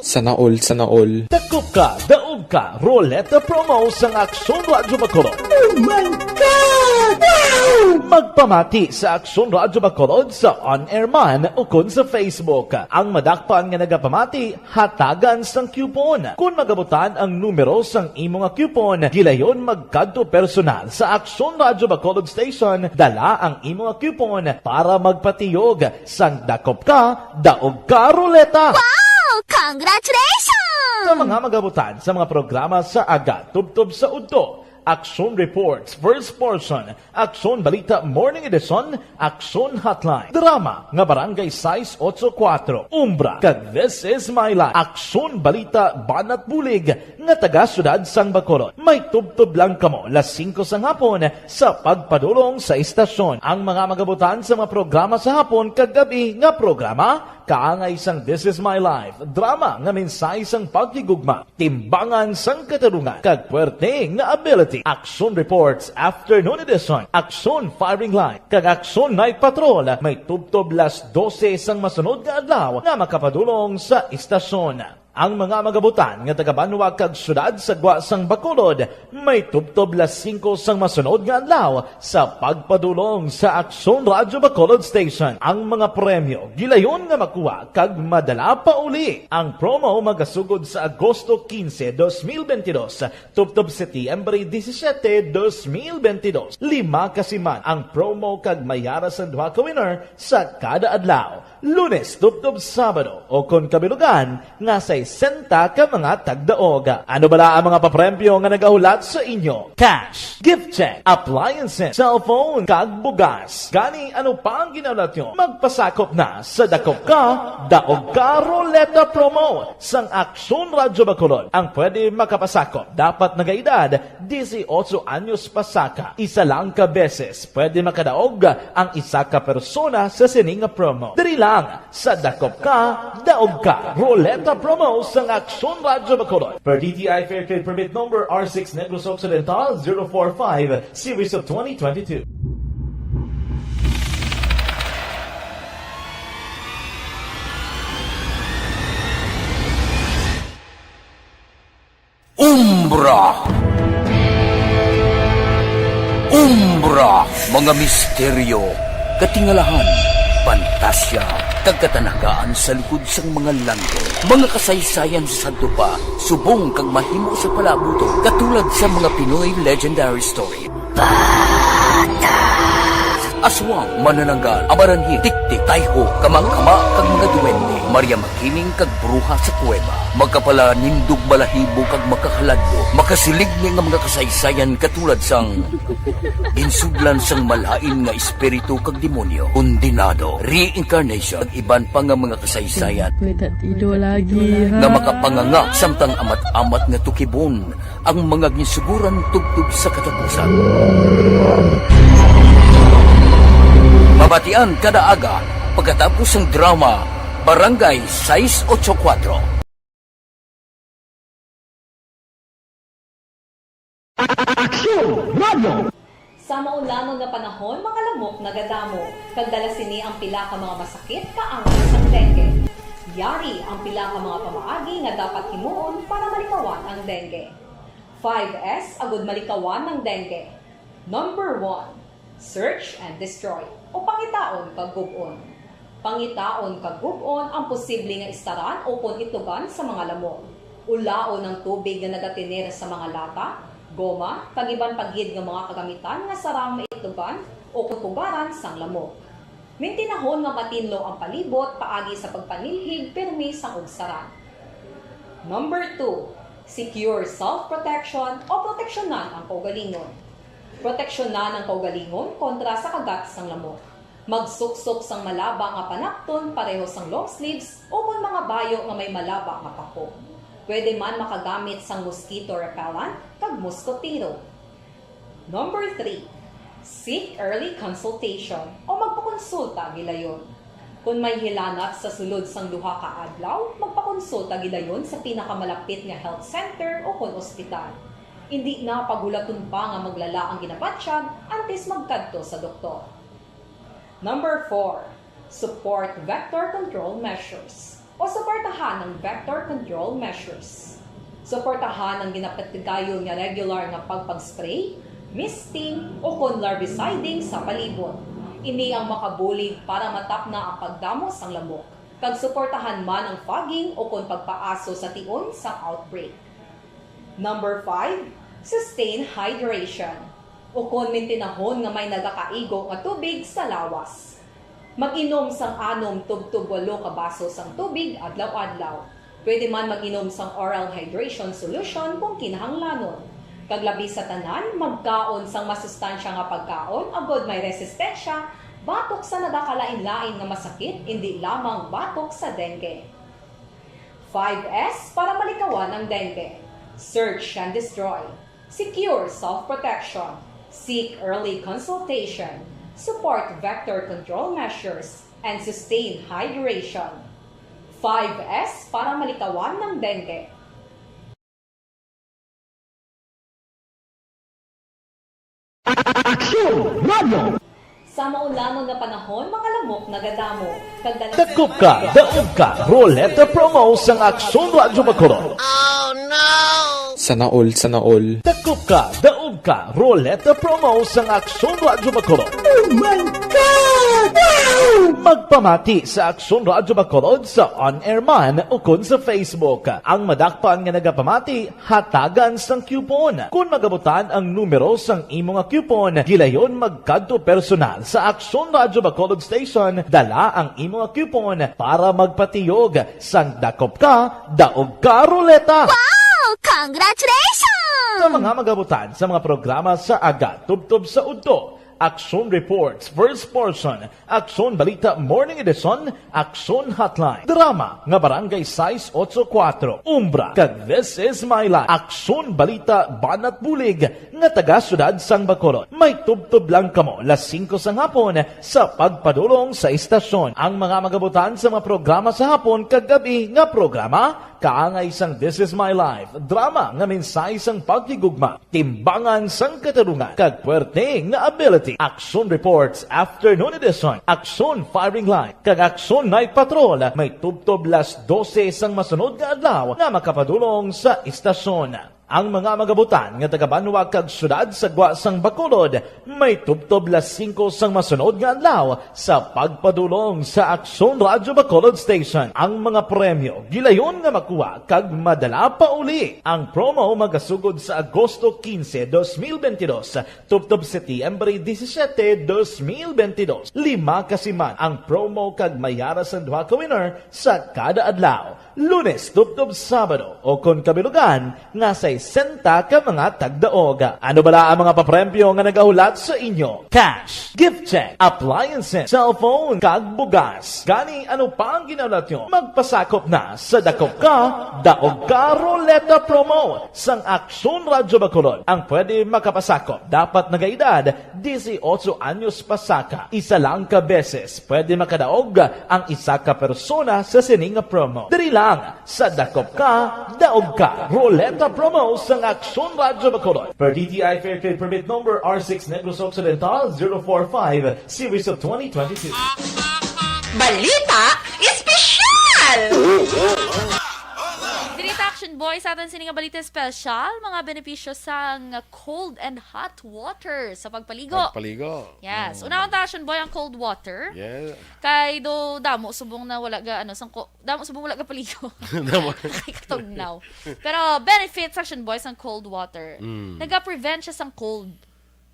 Sana all, sana all. Dakop ka, daog ka, Roleta Promo sang Aksyon Radyo Bacolod. Oh my God! Wow! Magpamati sa Aksyon Radyo Bacolod sa on-air man ukon sa Facebook. Ang madakpan nga nagapamati, hatagan sang coupon. Kon magabutan ang numero sang imo nga coupon, gilayon magkadto personal sa Aksyon Radyo Bacolod Station, dala ang imo nga coupon para magpatiyog sang dakop ka, daog ka ruleta. Wow! Congratulations! Sa mga magabutan sa mga programa sa aga, tubtob sa udto, Aksyon Reports, First Portion, Aksyon Balita Morning Edition, Aksyon Hotline, drama nga Barangay sais otso kuwatro, Umbra, kag This Is My Life, Aksyon Balita Banat Bulig nga taga Siyudad sang Bacolod. May tubtob lang kamo las singko sang hapon sa pagpadulong sa istasyon. Ang mga magabutan sa mga programa sa hapon kag gab-i nga programa, Kaangay sang This Is My Life drama nga mensahe sang paghigugma, timbangan sang katarungan, kag puwerte nga ability. Action Reports Afternoon Edition, Action Firing Line, kag Action Night Patrol may tubtob las dose sang masunod nga adlaw nga makapadulong sa istasyon. Ang mga magabutan nga taga-banwa kag syudad sa gwa sang Bacolod may tubtob las singko sang masunod nga adlaw sa pagpadulong sa Aksyon Radyo Bacolod Station. Ang mga premyo gilayon nga makuha kag madala pa uli. Ang promo magasugod sa Agosto quince, dos mil veintidós, tubtob Setyembre disisiete, dos mil veintidós. Lima ka siman ang promo kag may ara sang duha ka winner sa kada adlaw. Lunes tubtob Sabado, o kon kabilugan nga sesenta ka mga tagdaog. Ano bala ang mga papremyo nga nagahulat sa inyo? Cash, gift check, appliances, cellphone, kag bugas. Gani, ano pa ang ginahulat nyo? Magpasakop na sa Dakop Ka, Daog Ka Ruleta Promo sang Aksyon Radyo Bacolod. Ang pwede makapasakop dapat nagaedad dieciocho anyos pasaka. Isa lang ka beses pwede makadaog ang isa ka persona sa sini nga promo. Diri lang sa Dakop Ka, Daog Ka Ruleta Promo sang Aksyon Radyo Bacolod. Per D T I Fair Trade Permit Number R six Negros Occidental zero four five, Series of twenty twenty-two. Umbra. Umbra, mga misteryo, katingalahan, pantasya, kag katanagaan sa likod sang mga langgo. Mga kasaysayan sa sadto pa, subong kag mahimo sa palaabuton, katulad sa mga Pinoy legendary story. Aswang, manananggal, amaranhi, tiktik, tayho, kamangkama, kag mga duwende, Maria Makiling kag bruha sa kuweba, makapalanindog balahibo kag makakaladlok, makasiligni nga mga kasaysayan katulad sang ginsudlan sang malain nga espiritu kag demonyo, kondenado, reincarnation, kag iban pa nga mga kasaysayan Kuwedad ido lagi, nga ha? makapanganga samtang amat-amat nga tukibon ang mga ginsuguran tubtob sa katapusan. Mabatian kada aga pagkatapos sang drama Barangay sais ocho kuwatro. Aksyon Radio! Sa maulanon nga panahon, mga lamok nagadamo, kag dala sini ang pila ka mga masakit kaangay sang dengue. Yari ang pila ka mga pamaagi nga dapat himuon para malikawan ang dengue. Five S agud malikawan ang dengue. Number one, search and destroy, o pangitaon kag gub-on. Pangitaon kag gub-on ang posible nga istaran ukon itlogan sa mga lamok. Ulaon ang tubig nga nagatener sa mga lata, goma, kag iban pa gid nga mga kagamitan nga sarang maitlogan ukon pugaran sang lamok. Mintinahon nga matinlo ang palibot paagi sa pagpanilhig pirmi sang ugsaran. Number two, secure self-protection o proteksyonan ang kaugalingon. Proteksyonan ang kaugalingon kontra sa kagat sang lamok. Magsuksok sang malaba nga panapton pareho sang long sleeves ukon mga bayo nga may malaba nga pako. Pwede man makagamit sang mosquito repellent kag moskotero. Number three, seek early consultation o magpakonsulta gilayon. Kon may hilanat sa sulod sang duha ka adlaw, magpakonsulta gilayon sa pinakamalapit nga health center ukon ospital. Indi na paghulaton pa nga maglala ang ginabatyag antes magkadto sa doktor. Number four, support vector control measures o suportahan ang vector control measures. Suportahan ang ginapatigayon nga regular nga pagpag-spray, misting, ukon larviciding sa palibot. Ini ang makabulig para matapna ang pagdamo sang lamok, kag suportahan man ang fogging ukon pagpaaso sa tion sang outbreak. Number five, sustain hydration, ukon mintinahon nga may nagakaigo nga tubig sa lawas. Mag-inom sang anom tubtob walo ka baso sang tubig adlaw-adlaw. Pwede man mag-inom sang oral hydration solution kung kinahanglanon. Kag labi sa tanan, magkaon sang masustansya nga pagkaon agod may resistensya batok sa nagakalain-lain nga masakit, indi lamang batok sa dengue. Five S para malikawan ang dengue. Search and destroy. Secure self-protection. Seek early consultation. Support vector control measures. And sustain hydration. Five S para malikawan ng dengue. Aksyon Radyo! Sa maulanon nga panahon, mga lamok nagadamo. Kag dala Dakop ka, daog ka, Roleta Promo sang Aksyon Radyo Bacolod. Sana all, sana all. Dakop ka, daog ka, Roleta Promo sang Aksyon Radyo Bacolod. Oh my God! Wow! Magpamati sa Aksyon Radyo Bacolod sa on-air man ukon sa Facebook. Ang madakpan nga nagapamati, hatagan sang coupon. Kon magabutan ang numero sang imo nga coupon, gilayon magkadto personal sa Aksyon Radyo Bacolod Station, dala ang imo nga coupon para magpatiyog sang Dakop Ka, Daog Ka Roleta. Wow! Congratulations! Sa mga magabutan sa mga programa sa aga tubtob sa udto, Aksyon Reports First Portion, Aksyon Balita Morning Edition, Aksyon Hotline, Drama nga Barangay sais otso kuwatro, Umbra, kag This Is My Life, Aksyon Balita Banat Bulig nga taga Siyudad sang Bacolod. May tubtob lang kamo las singko sang hapon sa pagpadulong sa istasyon. Ang mga magabutan sa mga programa sa hapon kag gab-i nga programa, kaangay sang This Is My Life, drama nga mensahe sang paghigugma, timbangan sang katarungan, kag puwerte nga ability. Aksyon Reports Afternoon Edition, Aksyon Firing Line, kag Aksyon Night Patrol may tubtob las dose sang masunod nga adlaw nga makapadulong sa istasyon. Ang mga magabutan nga taga-banwa kag siyudad sa gwa sang Bacolod may tubtob las singko sang masunod nga adlaw sa pagpadulong sa Aksyon Radyo Bacolod Station. Ang mga premyo gilayon nga makuha kag madala pauli. Ang promo magasugod sa Agosto quince, dos mil veintidós, tubtob Setyembre disisiete, dos mil veintidós. Lima ka siman ang promo kag may ara sang duha ka winner sa kada adlaw, Lunes tubtob Sabado, o kon kabilugan nga sesenta ka mga tagdaog. Ano bala ang mga papremyo nga nagahulat sa inyo? Cash, gift check, appliances, cellphone, kag bugas. Gani, ano pa ang ginahulat nyo? Magpasakop na sa Dakop Ka, Daog Ka Roleta Promo sang Aksyon Radyo Bacolod. Ang pwede makapasakop dapat nagaedad disiotso anyos pa saka. Isa lang ka beses pwede makadaog ang isa ka persona sa sini nga promo. Diri lang sa Dakop Ka, Daog Ka Roleta Promo sang Aksyon Radyo Bacolod. Per D T I Fair Trade Permit Number R six Negros Occidental, zero four five, Series of twenty twenty-two. Balita Espesyal! Diri ta, Action Boy, sa aton sini nga balita espesyal, mga benepisyo sang cold and hot water sa pagpaligo. Pagpaligo. Yes. Mm. Unahon ta, Action Boy, ang cold water. Yeah. Kay do damo subong na wala ga ano sang ko, damo subong wala ga paligo. Damo. Kay katugnaw. Pero benefits, Action Boy, sang cold water. Mm. Naga-prevent siya sang cold.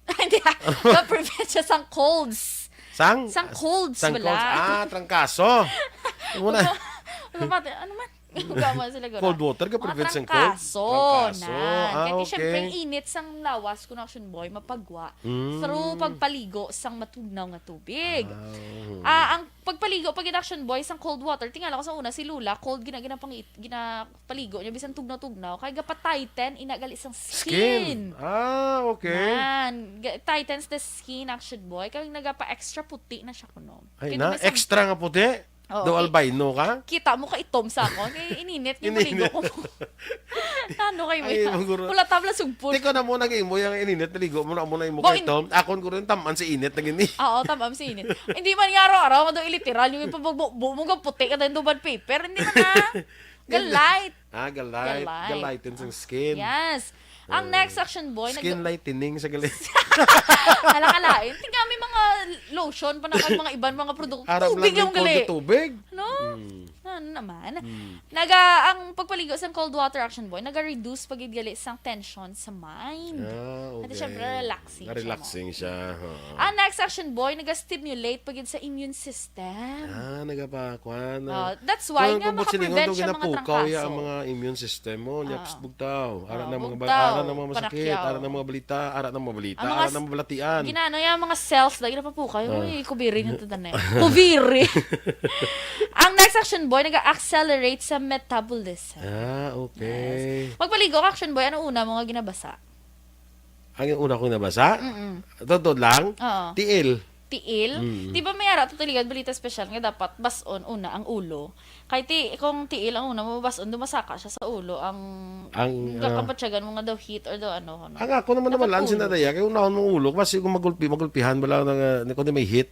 Hindi, ah. Naga-prevent siya sang colds. Sang? Sang colds, Sang wala. Colds. Ah, trangkaso. Muna. Ano ba? Ano man? Gama sila gura. Cold water ka prevent sang cold? Trangkaso. Trangkaso. Nan. Ah, Kaya okay. Siyempre, init sang lawas, kun, Action Boy, mapagwa Mm. through pagpaligo sang matugnaw nga tubig. Ah, oo. Ah, ang pagpaligo pag Action Boy sang cold water, tingala ko sa una si Lola, cold gina ginapangit ginapaligo niya bisan tugnaw-tugnaw kay gapa-tighten ina gali sang skin. Skin. Ah, okay. Nan, ga- tightens the skin, Action Boy. Kay nagapa-extra puti na siya kuno. Ay Kay na, bisan- extra nga puti. Oo, Do ki- albino ka? Kita mo ka itom sa akon. Kay ininit nga Ininit. maligo ko. Ano kay mo Ay, yan? maguro. Wala tabla sugpon. Tiko na mo naging mo yung ininit, naligo mo na mo na imo Bo, kay Tom. Akon ko rin taman si init naging ni. Oo, tama si init. Hindi man nga araw-araw nga daw iliteral yung ipabugbo mo nga puti ka daw duban paper. Hindi man na. Galite. Ah, galite. Galite. Galite sa skin. Yes. Ang Oh. next, Action Boy, Skin nag- lightening sa gali. Alakalain. Tingnan may mga lotion pa na kag mga iban mga produkto. Arab Tubig lang lang yung cold gali. na tubig. No? Mm. Ano naman? Mm. Naga, ang pagpaligo sa cold water, Action Boy, naga-reduce pa gid gali sang tension sa mind. Ah, okay. Ate, syempre, relaxing siya, Na-relaxing siya. Oo. Ang next, Action Boy, naga-stimulate pa gid sa immune system. Ah, nagapa, kwan. Oh, that's why nga makaprevent siya mga Kung siningon to, ginapukaw ya trangkaso. ang mga immune system mo, niya Ah. bugtaw. Ara Ah, na mga, bugtaw, ara na mga masakit, panakyaw. Ara na mga balita, ara na mga balita, Ang mga ara s- na mga balatian. Ginano yung mga cells lagi napapukaw. Ah. Uy, kubiri na to, tanay. Kubiri! Ang next, Action Boy, nag-accelerate sa metabolism. Ah, okay. Magpaligo ka, Action Boy, ano una mo nga ginabasa? Ang una kong nabasa? Mm-mm. Totoo lang? Oo. Tiil. tiil. Mm. Di ba may ara to tuligad balita espesyal nga dapat bas-on una ang ulo? Kay ti, kung tiil ang una mo bas-on, dumasaka siya sa ulo. Ang, Ang, ah, kabatyagan mo nga daw heat or daw ano, ano. Ang ako naman Dapat naman lang ulo. Sinadaya, kay unahon mong ulo, kasi kung magulpi, magulpihan, wala na nga, ni, kundi may heat.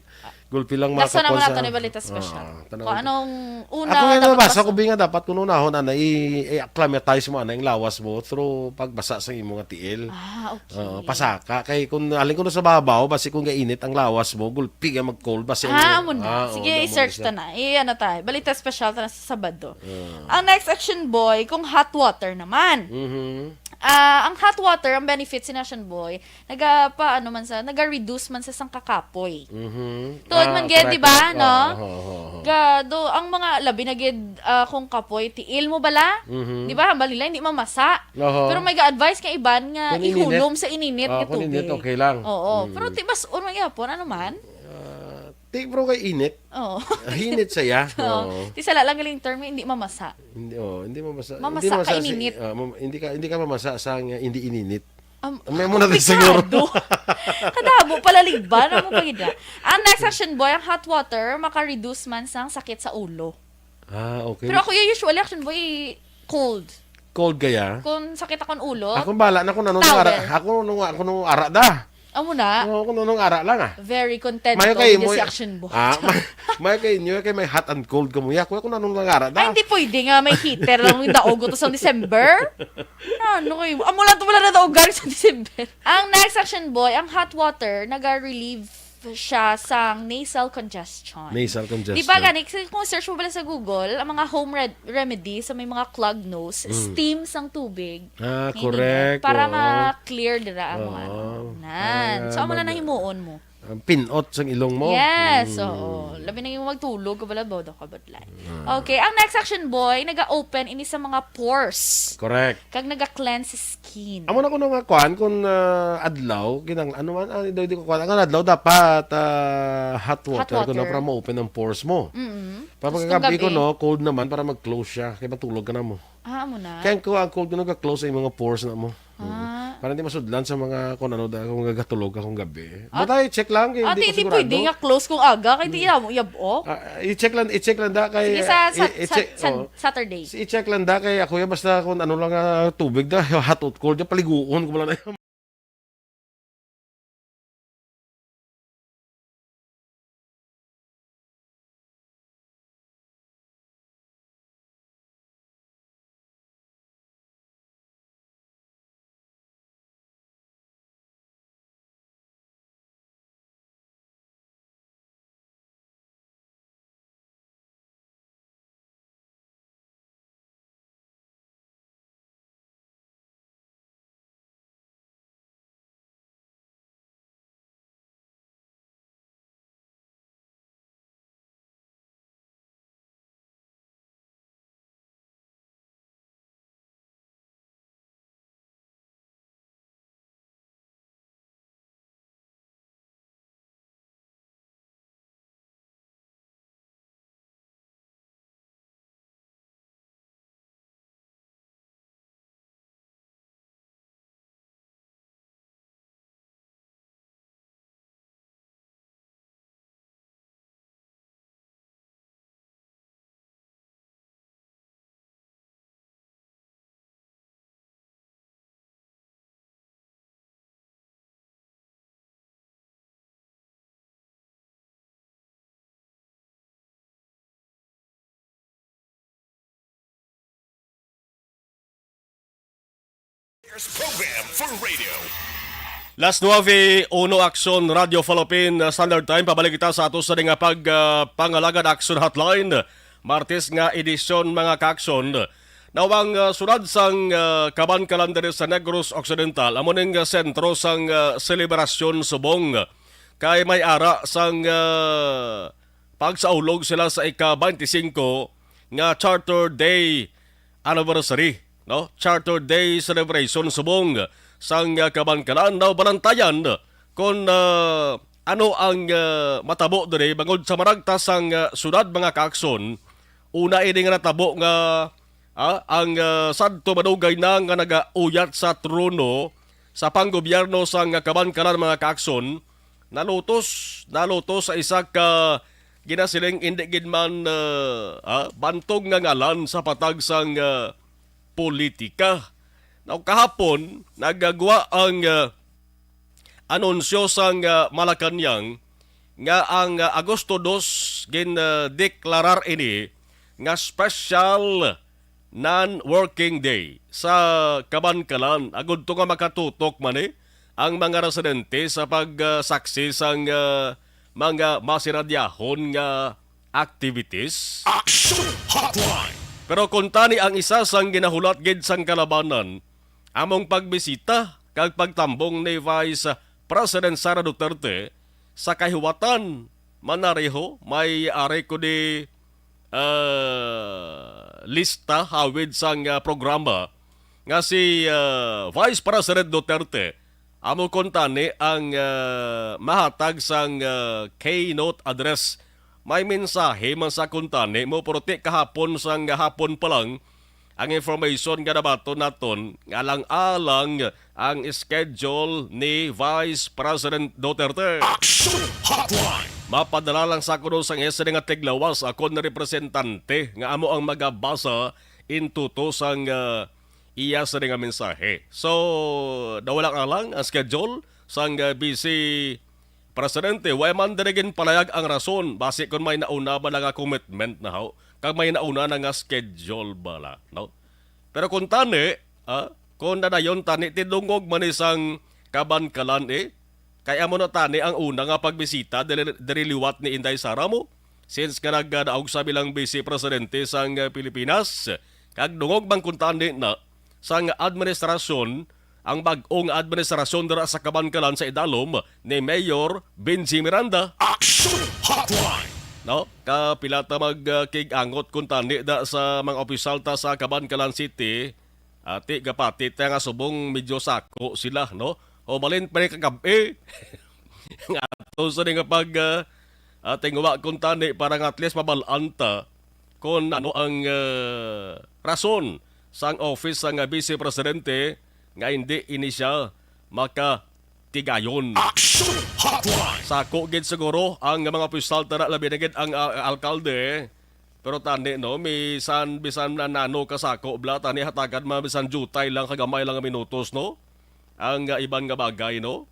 Gulpi lang Lasa makakuha naman sa nato ni balita special. Ah, tanaw Kung ko. Anong una Ako nga dapat nabasa basa? Ko, bi nga dapat kung unahon, ana, i-, i-acclimatize mo, ana, yung lawas mo through pagbasa sa imo nga tiil. Ah, okay. Oo, pasaka. Kay kung alin ko na sa babaw, basi kung gainit ang lawas mo, gulpi nga mag-cold, basi Ah, ang amo na. Ah, oo, Sige, amo i-search siya. Ta na. I-, ano tayo, balita special ta na sa Sabado. Ah. Ang next action, boy, kung hot water naman. Mhm. Ah, ang hot water, ang benefits ni Action Boy, naga, pa, ano man sa, naga-reduce man sa sang kakapoy. Mhm. Tuod Ah, man gyud, correct, di ba, correct. No? Oo, oo, oo, oo. Ga, do, ang mga labi na gyud, ah, kung kapoy, tiil mo bala? Mhm. Di ba, hambal nila, hindi mamasa. Oho. Pero may ga-advise nga iban nga Kung ininit. Ihulom sa ininit Ah, nga kung ininit, tubig. Okay lang. Oo. Mm. Pero tibas-on man gyapon, ano man? Ah, ti, bro, kay init. Oo. Hinit siya. Oo. Oo. Ti sala lang galing term, hindi mamasa. Hindi, oh, hindi mamasa. Mamasa Hindi mamasa ka si, ininit. Ah, mam-, hindi ka, hindi ka mamasa sa nga hindi ininit. Am-, May mo na din siguro. Kadabo pala ligban ang mga gida. Ang next action, boy, ang hot water maka-reduce man sang sakit sa ulo. Ah, okay. Pero ako yung usually action, boy, cold. Cold kaya? Kung sakit akong ulo, Ako bala na kung anong Towel. Ara. Ako nung, ako nung ara da. Amo na. Oo, kung anong ara lang, ah. Very content Mayo to kay with mo, si action, boy. Ah, may, mayo kay inyo kay may hot and cold ka mo. Ya, kuya, kung anong lang ara da. Ay, hindi pwede nga may heater lang yung daog to sa December. Ano kayo? Amo lang to wala na daogan sa December. Ang next action, boy, ang hot water, naga-relieve siya sang nasal congestion. Nasal congestion. Di ba gani, kasi kung search mo pala sa Google, ang mga home red-, remedy sa may mga clog nose, Mm. steam sang tubig. Ah, Ininit correct. Para Oo. Ma-clear dira ang mga Oo. Ano. Nan. Ah, So, amo na mag- nahimuon mo. Ang pinot sang ilong mo. Yes, Mm. Oo. Labi na yung magtulog, kabala, bodo ka, budlay. Ah. Okay, ang next action, boy, naga-open ini sa mga pores. Correct. Kag naga-cleanse skin. Amo na kuno nga kuan, kung, ah, adlaw, kinang-, ano man, ah, di, di ko kuan. Ang adlaw dapat, ah, hot Hot water, kuno water. Para ma-open ang pores mo. Mm-mm. Para Tapos kung pagkagabi gabi. Kuno, cold naman para mag-close siya. Kaya matulog ka na mo. Ah, amo na. Kaya ko, ang cold kuno ga-close ang mga pores na mo. Ah. Mm. Para hindi masudlan sa mga kung ano, da-, kung gagatulog ka kung gabi. At But I check lang, kay Ate, hindi ko hindi sigurado. Pwede nga close kung aga, kay di Mm. mo yab-ok. Ah, i-check lang, i-check lang da kay Sige, sa, sa, i-, i-check, sa, sa, oh. Saturday. Si i-check lang da kay ako ya, basta kung ano lang nga tubig da, hot or cold, ya, paliguon ko lang na. Program for radio. Las nuebe uno, Aksyon Radio Philippine Standard Time. Pabalik kita sa ato sa nga pag, ah, pangalagad Aksyon Hotline. Martes nga edisyon, mga kaaksyon. Nawang, ah, sunod sang, ah, Kabankalan diri sa Negros Occidental, amo ning, ah, sentro sang, ah, selebrasyon subong. Kay may ara sang, ah, pagsaulog sila sa ika twenty-five nga Charter Day anniversary, no? Charter Day celebration subong sang, ah, Kabankalan. Now, balantayan kon, ah, ano ang, ah, matabo diri bangod sa maragta sang, ah, syudad, mga kaakson. Una ini nga natabo nga, ah, ang, ah, sadto madugay na nga nagauyat sa trono sa panggobyerno sang Kabankalan, mga kaakson, nalutos, nalutos sa isa ka ginasiling indi gid man, ah, ah, bantog nga ngalan sa patag sang, ah, politika. Now, kahapon, nagagwa ang, ah, anunsyo sang, ah, Malacañang nga ang, ah, Agosto dos gin, ah, deklarar ini nga special non-working day sa Kabankalan, agud to nga makatutok man ni ang mga residente sa pagsaksi sang, ah, mga masinadyahon nga activities. Action Hotline! Pero kuntani ang isa sang ginahulat gid sang kalabanan, among pagbisita kag pagtambong ni Vice President Sara Duterte sa kahiwatan, manareho may ari ko di, ah, lista hawid sang, ah, programa nga si, ah, Vice President Duterte amo kuntani ang, ah, mahatag sang, ah, keynote address. May mensahe man sa kuntani mo, pero ti kahapon sang hapon pa lang ang information nga nabaton naton nga alang-alang ang schedule ni Vice President Duterte. Action Hotline! Mapadala lang sa kuno sang S D nga tiglawas ako na representante nga amo ang magabasa in tuto sang, ah, iya sa nga mensahe. So, nawala nga lang ang schedule sang, ah, busy presidente. Wa man diri ginpalayag ang rason. Basi kon may nauna ba nga commitment na, haw? Kag may nauna na nga schedule bala, no? Pero kung tani, ah, kung nadayon tani, tidungog man ni sang Kabankalan, eh, kay amo na tani ang una nga pagbisita diri, diri liwat ni Inday Sara mo. Since nga nagdaog sa bilang Vice Presidente sang, ah, Pilipinas, kag dungog man kung tani na sang administrasyon, ang bag-ong administrasyon dira sa Kabankalan sa idalom ni Mayor Benji Miranda. Action Hotline! No? Kapila ta mag, ah, kig-angot kung tani da sa mga opisyal ta sa Kabankalan City, ati gapati ta nga subong medyo sako sila, no? O balin pa ni kagab-i. Nga ato sa nga pag, ah, ah, tingwa kung tani para nga at least mabal-an ta kung ano ang, ah, rason sang office sang, ah, Vice Presidente nga hindi ini siya makatigayon. Action Hotline! Sako gid siguro ang mga opisyal tara, labi na gid ang, ah, alkalde. Pero tani, no, misan, bisan na nano ka sako, bla, tani hatagan man bisan jutay lang, kagamay lang nga minutos, no? Ang, ah, iban nga bagay, no?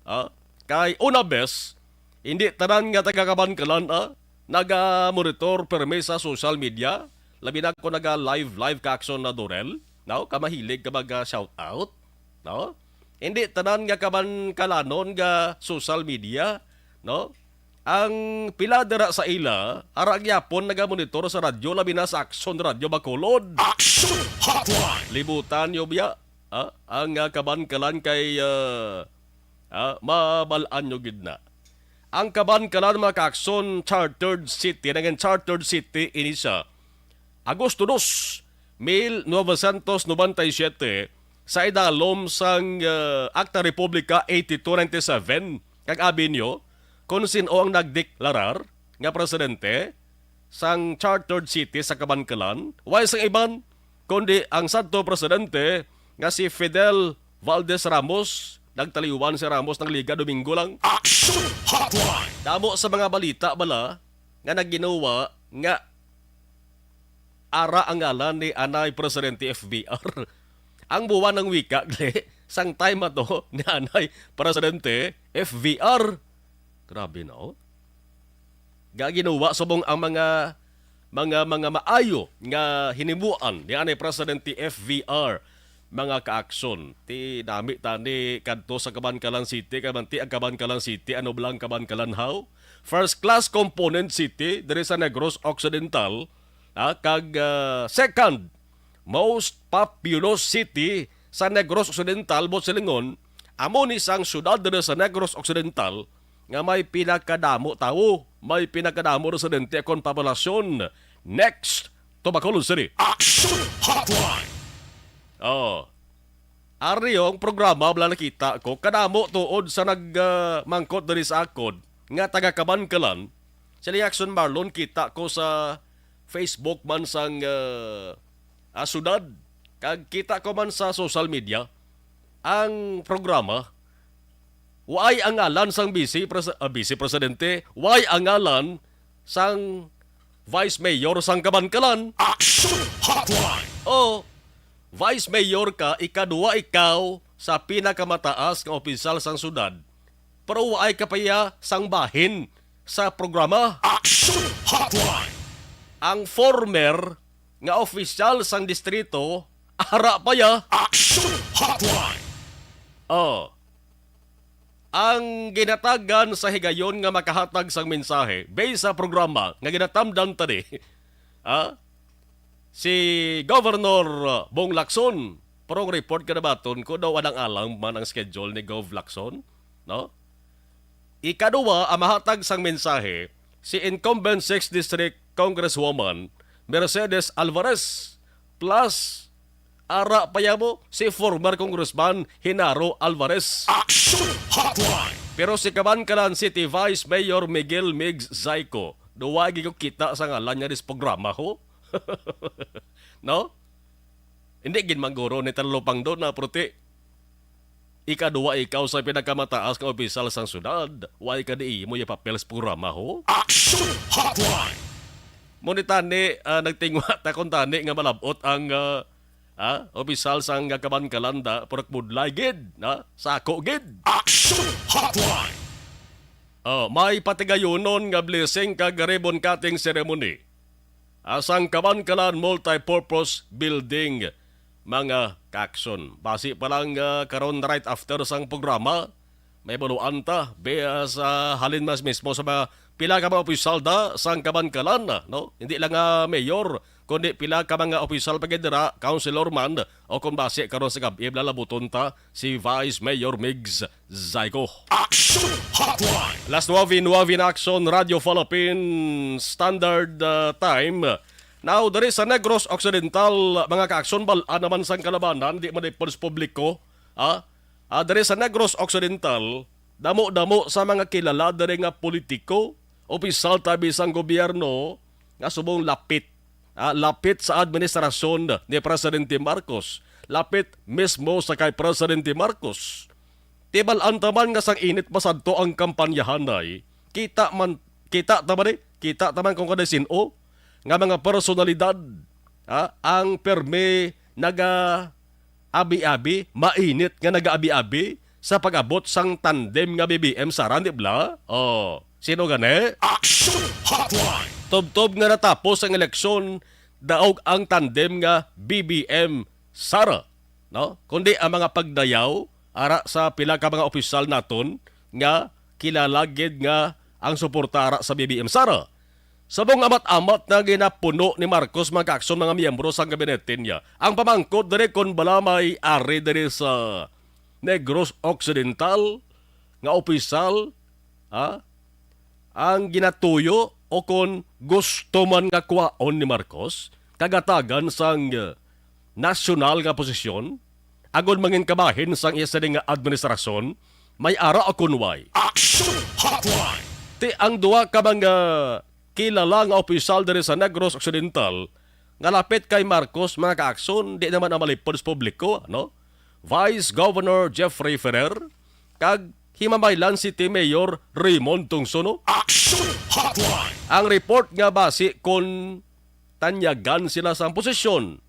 Ah, kay una bes, hindi tanan nga taga-Kabankalan, ah, naga-monitor permi sa social media, labi na kung naga-live, live ka action na Dorel, no? Kamahilig ka mag, ah, shout out, no? Hindi tanan nga Kabankalanon nga social media, no? Ang pila dira sa ila, ara gyapon naga-monitor sa radyo, labi na sa Action Radio Bacolod. Action Hotline! Libutan niyo biya, ah, ang, ah, Kabankalan kay, ah, ah, mabal-an nyo gid na. Ang Kabankalan, mga kaakson, chartered city, nangin chartered city ini siya. Agosto dos, mil novecientos noventa y siete, sa idalom sang, ah, Acta Republica eighty-two ninety-seven, kag abi nyo, kung sin-o ang nagdeklarar nga presidente sang chartered city sa Kabankalan, way sang iban, kundi ang sadto presidente nga si Fidel Valdez Ramos. Nagtaliwan si Ramos ng Liga Domingo lang. Action Hotline! Damo sa mga balita bala nga nagginuwa nga ara ang ngalan ni anay Presidente F V R. Ang buwan ng wika, gle, sang time ato ni anay Presidente F V R. Grabe na, oh. Nga ginuwa subong ang mga, mga, mga maayo nga hinimuan ni anay Presidente F V R, mga kaakson. Ti nami tani kadto sa Kabankalan City, kay man ti ang Kabankalan City, ano ba lang Kabankalan, haw? First class component city diri sa Negros Occidental, ah, kag, ah, second most populous city sa Negros Occidental, buot silingon, amo ni sang syudad diri sa Negros Occidental nga may pinakadamo tawo, may pinakadamo residente kon populasyon. Next to Bacolod City. Action Hotline! Oh. Ari yung programa bala nakita ko, kadamo tuod sa nag, ah, mangkot diri sa akon nga taga Kabankalan. Si Lee Action Marlon kita ko sa Facebook man sang, ah, ah, syudad. Kag kita ko man sa social media ang programa. Waay ang ngalan sang vice pres-, ah, vice presidente, waay ang ngalan sang vice mayor sang Kabankalan. Action Hotline! O, vice mayor ka, ikaduwa ikaw sa pinakamataas nga opisyal sang syudad, pero waay ka pa iya sang bahin sa programa. Action Hotline! Ang former nga opisyal sang distrito, ara pa iya. Action Hotline! O, ang ginatagan sa higayon nga makahatag sang mensahe based sa programa nga ginatamdan ta ni, ah, si Governor, ah, Bong Lacson. Pero ang report nga nabaton ko daw, alang-alang man ang schedule ni Gov Lacson, no? Ikaduwa, ang mahatag sang mensahe, si incumbent sixth District Congresswoman Mercedes Alvarez, plus ara pa iya mo si former Congressman Genaro Alvarez. Action Hotline! Pero si Kabankalan City Vice Mayor Miguel Migs Zayco, duwa gid ko kita sa ngalan niya dis programa ho. No? Hindi gid man guro ni talupang do na, pruti. Ikaduwa ikaw sa pinakamataas nga opisyal sang syudad. Why ka di imo iya papel sa programa ho? Action Hotline! Mo ni tani, ah, nagtingwa ta kung tani nga malabot ang, ah, ah, opisyal sang Kabankalan da, pero budlay gid, na? Sako gid. Action Hotline! Oh, may patigayunon nga blessing kag ribbon cutting ceremony, ah, sang Kabankalan Multipurpose Building, mga kaakson. Basi pa lang, ah, karon, right after sang programa, may baluan ta, be, ah, sa halin mas mismo sa mga pila ka mga opisyal da sang Kabankalan, no? Hindi lang, ah, mayor, kundi pila ka mga opisyal pa gid dira, councilor man, o kung basi karon sa gab-i, lalabuton ta si Vice Mayor Migs Zayco. Action Hotline! Last nueve nueve na Action Radio Philippines Standard, uh, Time. Now, diri sa Negros Occidental, mga kaakson, bal-an naman sang kalabanan, di man ipon sa publiko. Ah, ah, diri sa Negros Occidental, damo-damo sa mga kilala diri nga politiko, opisyal tabi sang gobyerno, nga subong lapit, ah, lapit sa administrasyon ni Presidente Marcos, lapit mismo sa kay Presidente Marcos. Tibal-an ta man nga sang init pa sadto ang kampanyahanay, kita man, kita ta man, eh, kita ta man kung kanay sin-o nga mga personalidad, ah, ang permi naga abi-abi, mainit nga nag-abi-abi sa pag-abot sang tandem nga B B M Sara, di bala? Oh, sino gani? Action Hotline! Tubtob nga natapos ang eleksyon, daog ang tandem nga B B M Sara, no? Kundi ang mga pagdayaw ara sa pila ka mga opisyal naton nga kilala gid nga ang suporta ara sa B B M Sara. Subong amat-amat na ginapuno ni Marcos, mga kaakson, mga miyembro sang gabinete niya. Ang pamangkot diri kon bala may ari diri sa Negros Occidental nga opisyal, ha, ang ginatuyo o kon gusto man nga kwaon ni Marcos kagatagan sang, eh, nasyonal nga posisyon, agod mangin kabahin sang iya sini nga administrasyon, may ara o kun way. Action Hotline! Ti ang duha ka mga kilala nga opisyal diri sa Negros Occidental nga lapit kay Marcos, mga kaakson, di naman ang malipod sa publiko, no? Vice Governor Jeffrey Ferrer kag Himamaylan City Mayor Raymond Tungsono. Action Hotline! Ang report nga basi kon tanyagan sila sang posisyon.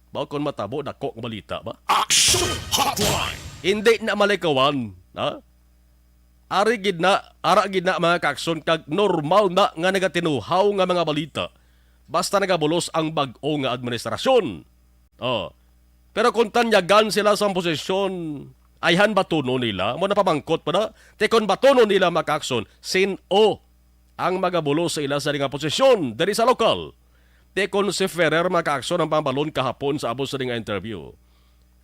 Ba, kon matabo, dako nga balita ba? Action Hotline! Hindi na malikawan, ha? Ari gid na, ara gid na, mga kaakson, kag normal na nga nagatinuhaw nga mga balita basta nagabulos ang bag-o nga administrasyon. Oh. Pero kung tanyagan sila sang posisyon, ayhan batunon nila, mo napamangkot pa na, ti kon batunon nila, mga kaakson, sin-o ang magabulos sa ila sa nga posisyon diri sa lokal. Ti kon si Ferrer, mga kaakson, ang pambalon kahapon sa amo sa nga interview.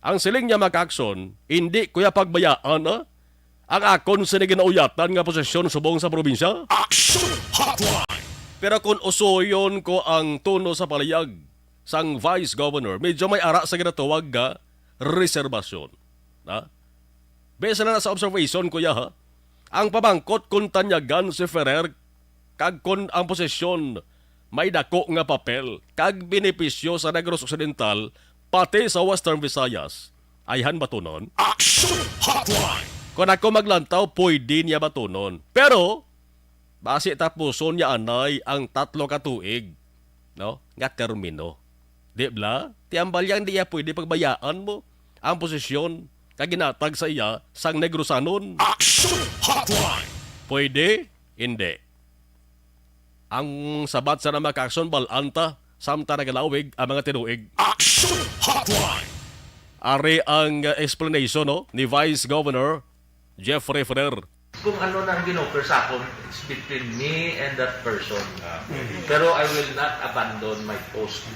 Ang siling niya, mga kaakson, hindi ko ya pagbayaan, ah, ang akon sini ginauyatan nga posisyon subong sa probinsya. Action Hotline! Pero kung usuyon ko ang tono sa palihag sang Vice Governor, medyo may ara sa ginatawag nga reserbasyon. Ha? Base na sa observation ko ya, ha? Ang pamangkot kung tanyagan si Ferrer kag kon ang posisyon may dako nga papel kag benepisyo sa Negros Occidental, pati sa Western Visayas, ayhan batunon. Action Hotline! Kung ako maglantaw, pwede niya batunon. Pero, basi tapuson niya anay ang tatlo ka tuig, no? Nga termino. Di bala? Ti ang balyang di iya pwede pagbayaan mo ang posisyon nga ginatag sa iya sang Negrosanon. Action Hotline! Pwede? Hindi. Ang sabat sa mga aksyon, bal-an ta, samtang nagalawig ang mga tinuig. Action Hotline! Ari ang, uh, explanation, no, ni Vice Governor Jeffrey Ferrer. Kung ano na ang gin-offer sa akon, it's between me and that person. Ah, okay. Pero I will not abandon my post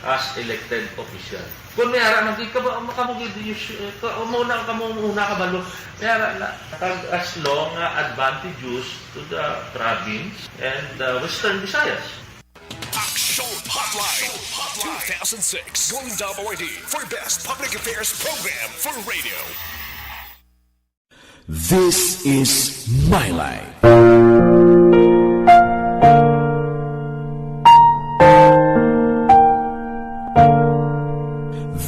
as elected official. Kung may ara man, di ka ba, makamugi, di, eh, ka, muna ka mo, muna ka balo. May ara na. Tag as long nga advantageous to the province and, uh, Western Visayas. Action Hotline two thousand six, Golden Dome Awardee for Best Public Affairs Program for Radio. This is My Life.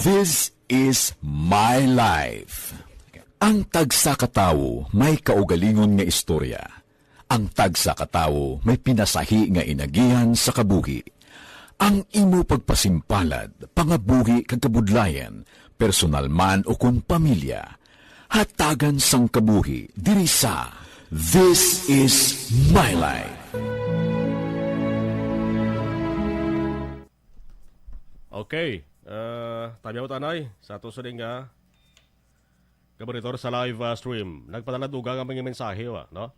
This is My Life. Ang tagsa ka tawo may kaugalingon nga istorya. Ang tagsa ka tawo may pinasahi nga inagihan sa kabuhi. Ang imo pagpasimpalad, pangabuhi kag kabudlayan, personal man o kon pamilya, hatagan sang kabuhi diri sa This Is My Life. Okay, uh, tabiaw tanay sa ato sa nga kabaritor sa live, uh, stream. Nagpadala dugang ang mga mensahe, wa, no?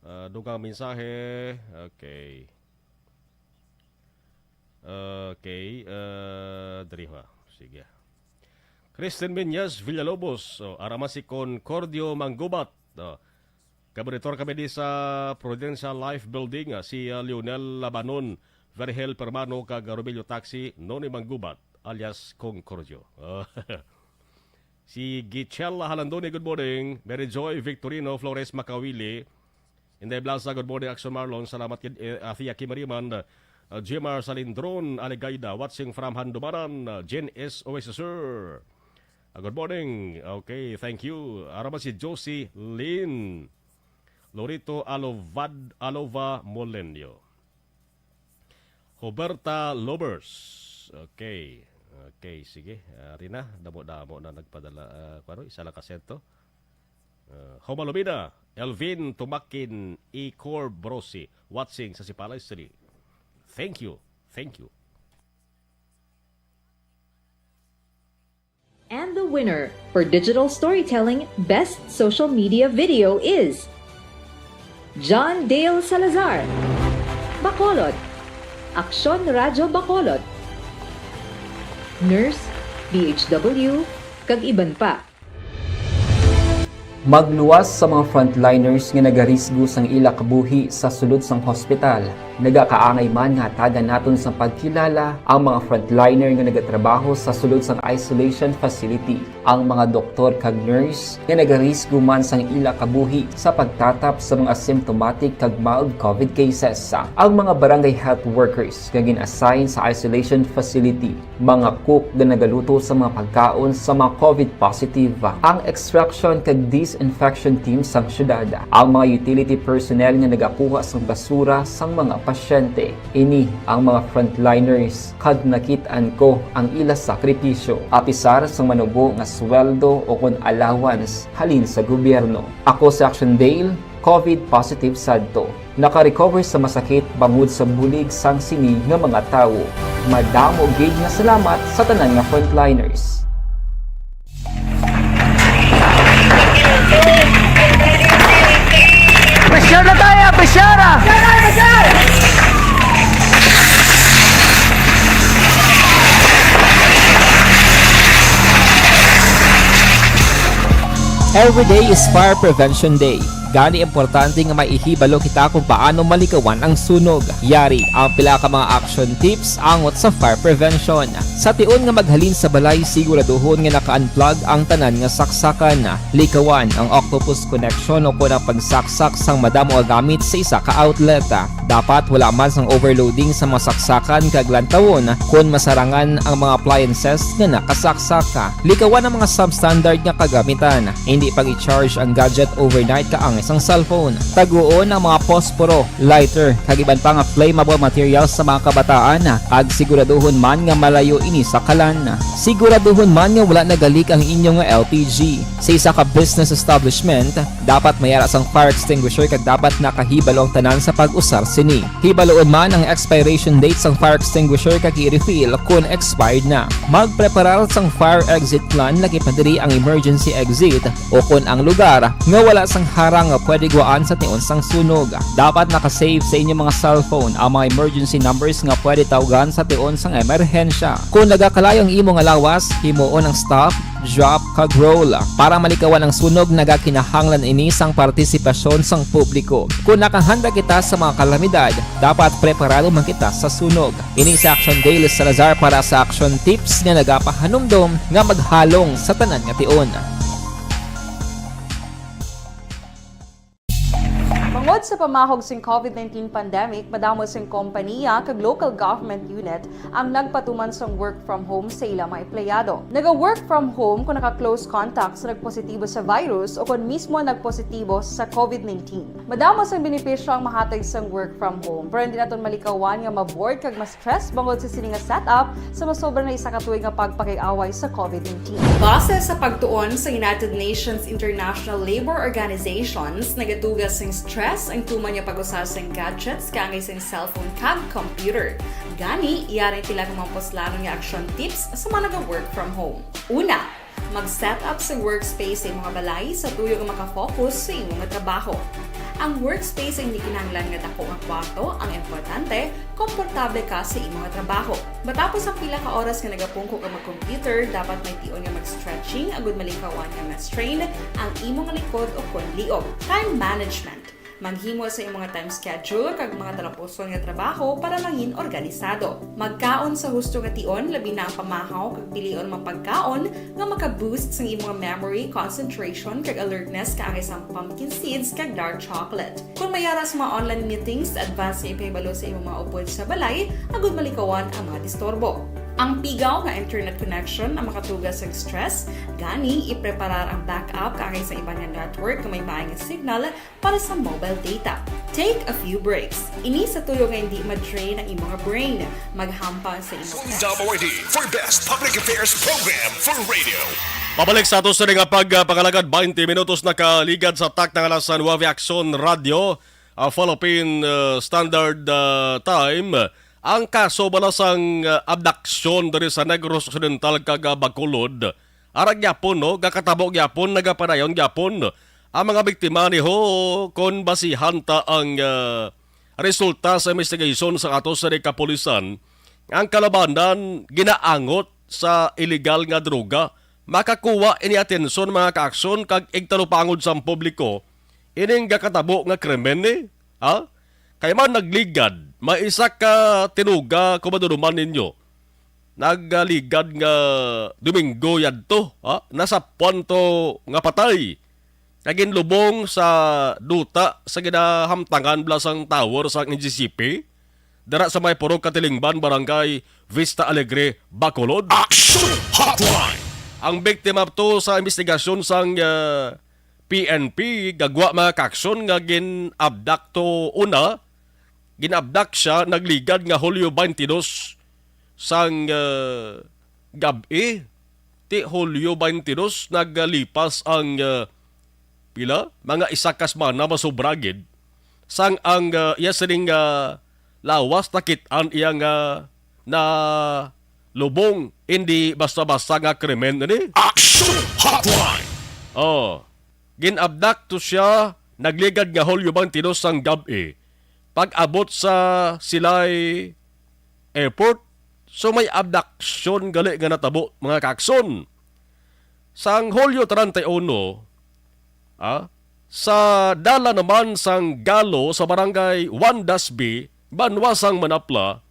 Uh, dugang mensahe. Okay. Okay, uh, diri ha. Sige. Kristen Meñas Villalobos, oh, ara man si Concordio Manggubat. Oh, kabaritor kami di sa Prudential Life Building, ah, si, ah, Lionel Labanon, Vergel Permano, kag Romelio Taxi, Noni Manggubat, alias Concordio. Oh. Si Gichel Halandoni, good morning. Mary Joy Victorino Flores Makawili, Inday Blasa, good morning, Action Marlon. Salamat kid, eh, Athea Kimariman. Uh, Jimar Salindron Aligayda, watching from Handumanan. Uh, Jen S. Oasis, sir. Uh, good morning. Okay, thank you. Ara man si Josie Lynn. Lorito Alovad, Alova Molenio. Huberta Lovers. Okay. Okay, sige. Ah, ari na, damo-damo na nagpadala. Ah, kuwano, isa lang ka sento. Uh, Homalumina, Elvin Tumakin, Icor Brosi, watching sa Sipalay City. Thank you. Thank you. And the winner for digital storytelling best social media video is John Dale Salazar, Bacolod, Aksyon Radyo Bacolod, Nurse, D H W, kag iban pa. Magluwas sa mga frontliners nga nagarisgo sang ila kabuhi sa sulod sang hospital. Nagakaangay man nga hatagan naton sang pagkilala ang mga frontliner nga nagatrabaho sa sulod sang isolation facility, ang mga doktor kag nurse nga nagarisgo man sang ila kabuhi sa pagtatap sa mga symptomatic kag mild covid cases, ang mga barangay health workers nga gin-assign sa isolation facility, mga cook nga nagaluto sa mga pagkaon sa mga covid positive, ang extraction kag disinfection team sang syudad, ang mga utility personnel nga nagakuha sang basura sang mga pasyente. Ini ang mga frontliners, kag nakit-an ko ang ila sakripisyo, apisar sang manubo nga sweldo o kon allowance halin sa gobyerno. Ako si Action Dale, covid positive sadto. Naka-recover sa masakit bangod sa bulig sang sini nga mga tawo. Madamo gid nga salamat sa tanan nga frontliners. Pressure na tayo! Pressure na! Every day is Fire Prevention Day. Gani, importante nga may ihibalo kita kung paano malikawan ang sunog. Yari ang pila ka mga action tips angot sa fire prevention. Sa tion nga maghalin sa balay, siguraduhon nga naka-unplug ang tanan nga saksakan. Likawan ang octopus connection o kon ang pagsaksak sang madamo nga gamit sa isa ka outlet. Dapat wala man sang overloading sa mga saksakan kag lantawon kon masarangan ang mga appliances nga nakasaksaka. Likawan ang mga substandard nga kagamitan. Hindi pag-i-charge ang gadget overnight kaangay sang cellphone. Taguon ang mga posporo, lighter, kag iban pa nga flammable materials sa mga kabataan, kag siguraduhon man nga malayo ini sa kalan. Siguraduhon man nga wala nagalik ang inyo nga L P G. Sa isa ka business establishment, dapat may ara sang fire extinguisher kag dapat nakahibalo ang tanan sa pag-usar sini. Hibaluon man ang expiration date sang fire extinguisher kag i-refill kon expired na. Magpreparar sang fire exit plan, lagi pa diri ang emergency exit, o kon ang lugar nga wala sang harang nga pwede guwaan sa tion sang sunog. Dapat naka-save sa inyo mga cellphone ang mga emergency numbers nga pwede tawgan sa tion sang emerhensya. Kon nagakalayo ang imo nga lawas, himuon ang stop, drop, kag roll. Para malikawan ang sunog, nagakinahanglan ini sang partisipasyon sang publiko. Kon nakahanda kita sa mga kalamidad, dapat preparado man kita sa sunog. Ini si Action Dale Salazar para sa Action Tips nga nagapahanumdom nga maghalong sa tanan nga tion. Bangod sa pamahog sing covid nineteen pandemic, madamo sing kompaniya kag local government unit ang nagpatuman sang work from home sa ila mga empleyado. Naga-work from home kung naka-close contact sa nagpositibo sa virus o kon mismo nagpositibo sa covid nineteen. Madamo sang benepisyo ang mahatag sang work from home, pero hindi naton malikawan nga ma-bored kag ma-stress bangod sa sini nga setup sa masobra na isa ka tuig nga pagpakig-away sa covid nineteen. Base sa pagtuon sa United Nations International Labor Organizations, nagatuga sing stress ang tuman nga pag-usa sing gadgets kaangay sing cellphone kag computer. Gani, yari ang pila ka mga puslanon nga action tips sa mga naga-work from home. Una, mag-set up sa workspace sa imong balay sa tuyo nga makafocus sa imong trabaho. Ang workspace ay hindi kinahanglan nga dako nga kwarto, ang importante, komportable ka sa imong trabaho. Matapos ang pila ka oras nga nagapungko ka mag-computer, dapat may tion nga mag-stretching agud malikawan nga ma-strain ang imong likod o kon liog. Time management. Maghimo sa imong time schedule kag mga talapuson nga trabaho para mangin organisado. Magkaon sa husto nga tion, labi na ang pamahaw kag pilion mga pagkaon nga maka-boost sang imong memory, concentration, kag alertness kaangay sang pumpkin seeds kag dark chocolate. Kung may ara sa mga online meetings, advance nga ipahibalo sa imong mga upod sa balay agud malikawan ang mga disturbo. Ang pigaw nga internet connection ang makatuga sa stress, gani ipreparar ang backup kaangay sa iban nga network nga may maayong signal para sa mobile data. Take a few breaks. Ini sa tuyo nga hindi ma-drain ang imong brain. Maghampang sa imong Sunda Mawardi for Best Public Affairs Program for Radio. Pabalik sa ato sa nga pagpangalagad, twenty minutos nakaligad sa takna nga alas nuebe, Aksyon Radio, ah, Philippine, ah, Standard, ah, Time. Ang kaso bala sang, ah, abduction diri sa Negros Occidental kag, ah, Bacolod, ara gyapon, no, gakatabo gyapon, nagapadayon gyapon ang mga biktima ni ho, kon basihan ta ang, ah, resulta sa investigation sa ato sa kapulisan, ang kalabanan ginaangot sa iligal nga droga. Makakuha ini atensyon, mga kaaksyon, kag igtalupangod sa publiko ining gakatabo nga krimen ni, ha? Kay man nagligad, may isa ka tinuga, kumaduruman ninyo, nagligad nga Domingo yadto, ha? Nasapwan to nga patay. Naginlubong sa duta sa ginahamtangan bala sang tower sang N G C P, dira sa may Purok Katilingban, Barangay Vista Alegre, Bacolod. Action Hotline. Ang biktima to sa investigasyon sang, ah, P N P, gagwa, mga kaaksyon, nga gin-abduct to una, gin-abduct siya, nagligad nga Hulyo twenty-two sang, ah, gab-i. Ti Hulyo twenty-two, naglipas ang, ah, pila? Mga isa ka semana, masobra gid. Sang ang, ah, iya sining, ah, lawas nakit-an iya nga nalubong, hindi basta-basta nga krimen ini. Action Hotline. Oh, gin-abduct to siya, nagligad nga Hulyo twenty-two sang gab-i. Pag-abot sa Silay Airport, so may abduction gali nga natabo, mga kaaksyon. Sang Hulyo treinta y uno, ah, sa dalan naman sang Galo sa Barangay Juan Dasby, banwa sang Manapla,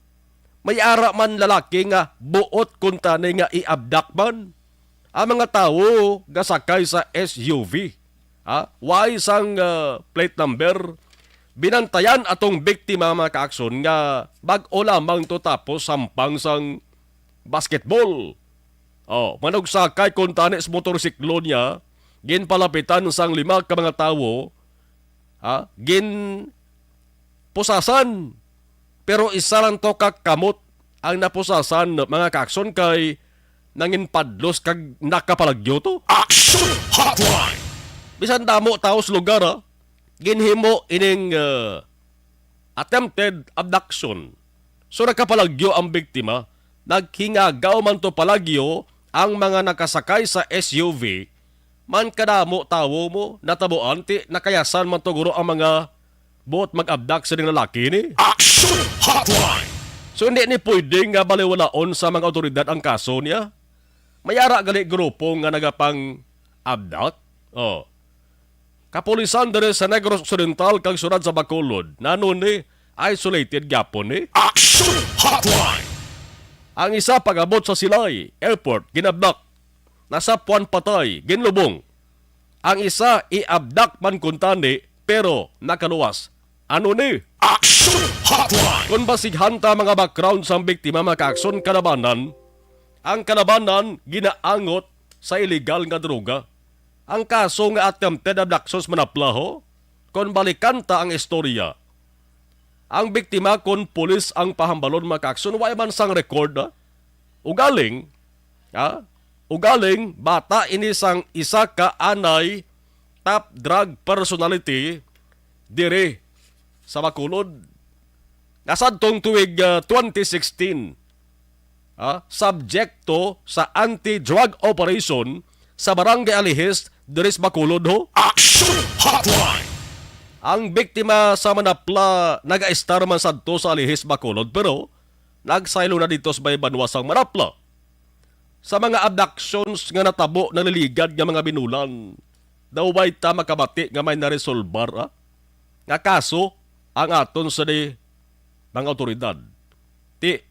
may ara man lalaki nga buot kuntani nga i-abduct man. Ang mga tawo gasakay sa S U V, ah, way sang, ah, plate number, Binantayan atong biktima, mga kaaksyon, nga bag-o lamang to tapos sampang sang basketball. Oh, manugsakay kuntani sa motorsiklo niya, ginpalapitan sang lima ka mga tawo, ha, ginpusasan. Pero isa lang to ka kamot ang napusasan, mga kaaksyon, kay nanginpadlos kag nakapalagyo to. Action Hotline! Bisan damo tawo sa lugar, ha, ginhimo ining, ah, attempted abduction. So, nakapalagyo ang biktima. Naghingagaw man to palagyo ang mga nakasakay sa S U V. Man kadamo tawo mo, natabuan, ti nakayasan man to guro ang mga buot mag-abduct sa ning lalaki ni. Action Hotline! So, hindi ni pwede nga baliwalaon sa mga awtoridad ang kaso niya. May ara gali grupo nga nagapang-abduct. Oh. Kapulisan diri sa Negros Occidental kag siyudad sa Bacolod. Nano ni, isolated gyapon ni. Action Hotline! Ang isa pag-abot sa Silay Airport, ginabdak. Nasapwan patay, ginlubong. Ang isa iabdak man kuntani, pero nakaluwas. Ano ni? Action Hotline! Kon basighan ta mga background sang biktima, mga kaaksyon, kalabanan, ang kalabanan ginaangot sa iligal nga droga. Ang kaso nga attempted abduction sa Manapla, ho? Kon balikan ta ang istorya, ang biktima, kon pulis ang pahambalon, mga kaaksyon, wala man sang record, ha? Ugaling, ha? Ugaling, bata ini sang isa ka anay top drug personality diri sa Bacolod. Nga sadtong tuig, ah, twenty sixteen, ah, subjekto sa anti-drug operation sa Barangay Alihis, diri sa Bacolod, ho. Action Hotline! Ang biktima sa Manapla nagaistar man sadto sa Alihis, Bacolod, pero nagsaylo na dito sa may banwa sang Manapla. Sa mga abductions nga natabo, naliligad nga mga binulan, daw way ta makabati nga may naresolbar, ah, nga kaso ang aton sa di mga awtoridad. Ti,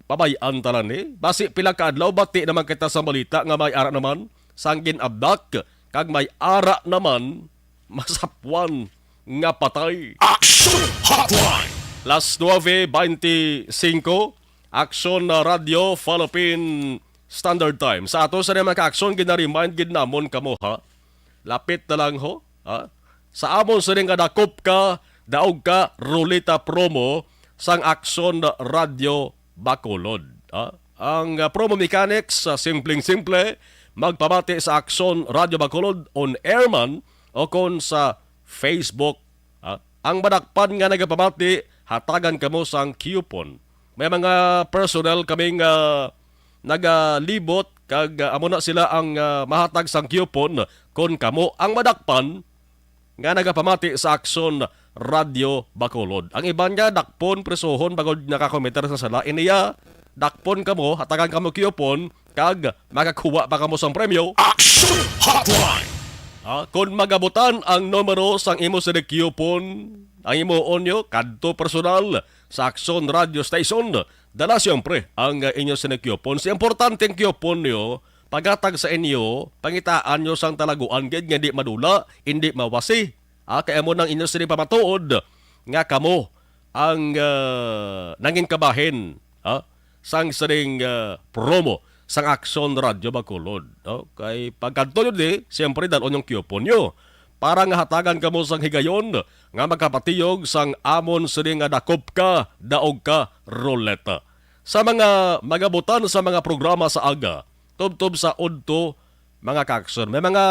pabay-an ta lang ni. Basi pila ka adlaw, bati naman kita sa balita nga may ara naman sang gin-abduct, kag may ara naman masapwan nga patay. Action Hotline! Las nuebe beintisinko, Aksyon na Radyo Philippine Standard Time. Sa ato sa mga ka-aksyon, gina-remind gid namon kamo, ha. Lapit na lang, ho, ha. Sa amon sini nga dakop ka, daog ka, ruleta promo sang Aksyon Radyo Bacolod, ha. Ang, ah, promo mechanics, ah, simpleng-simple, magpamati sa Aksyon Radyo Bacolod on air man o kon sa Facebook, ha. Ang madakpan nga nagapamati, hatagan kamo sang coupon. May mga personnel kami nga nagalibot kag, ah, amo na sila ang, ah, mahatag sang coupon kon kamo ang madakpan nga nagapamati sa Aksyon Radyo Bacolod. Ang iban nga dakpon, prisohon, bangod nakakometer sa sala, iniya, dakpon kamo, hatagan kamo coupon, kag makakuha pa kamo sang premyo. Action Hotline! Ah, kon magabutan ang numero sang imo sini coupon, ang imo onyo, kadto personal sa Aksyon Radio Station, dala siyempre ang, ah, inyo sini coupon. Sa importante ang coupon niyo, paghatag sa inyo, pangitaan niyo sang talaguan gid nga di madula, indi mawasi. Ah, kay amo nang inyo sini pamatuod nga kamo ang, ah, nangin kabahin, ha, sang sining, ah, promo sang Aksyon Radyo Bacolod, no? Kay pagkadto yun di, siyempre, dalon yung coupon nyo para nga hatagan kamo sang higayon nga makapatiyog sang amon sini nga dakop ka, daog ka, ruleta. Sa mga magabutan sa mga programa sa aga, tubtob sa udto, mga kaaksyon, may mga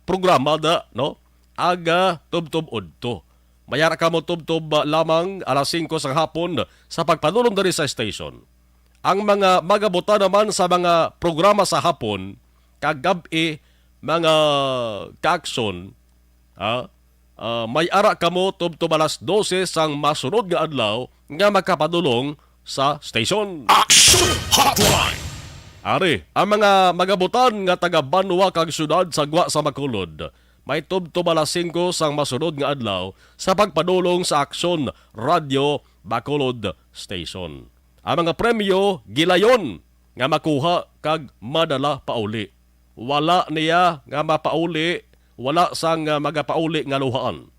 programa da, no? Aga, tubtob udto. Mayara kamo tubtob, ah, lamang alas singko sang hapon sa pagpadulong diri sa station. Ang mga magabutan naman sa mga programa sa hapon, kag gab-i, mga kaaksyon, ah, ah, may ara kamo tubtob alas dose sang masunod nga adlaw nga makapadulong sa station. Action Hotline! Ari, ang mga magabutan nga taga banwa kag syudad sa gwa sa Bacolod, may tubtob alas singko sang masunod nga adlaw sa pagpadulong sa Aksyon Radyo Bacolod Station. Ang mga premyo gilayon nga makuha kag madala pauli. Wala niya nga mapauli, wala sang, ah, magapauli nga luhaan.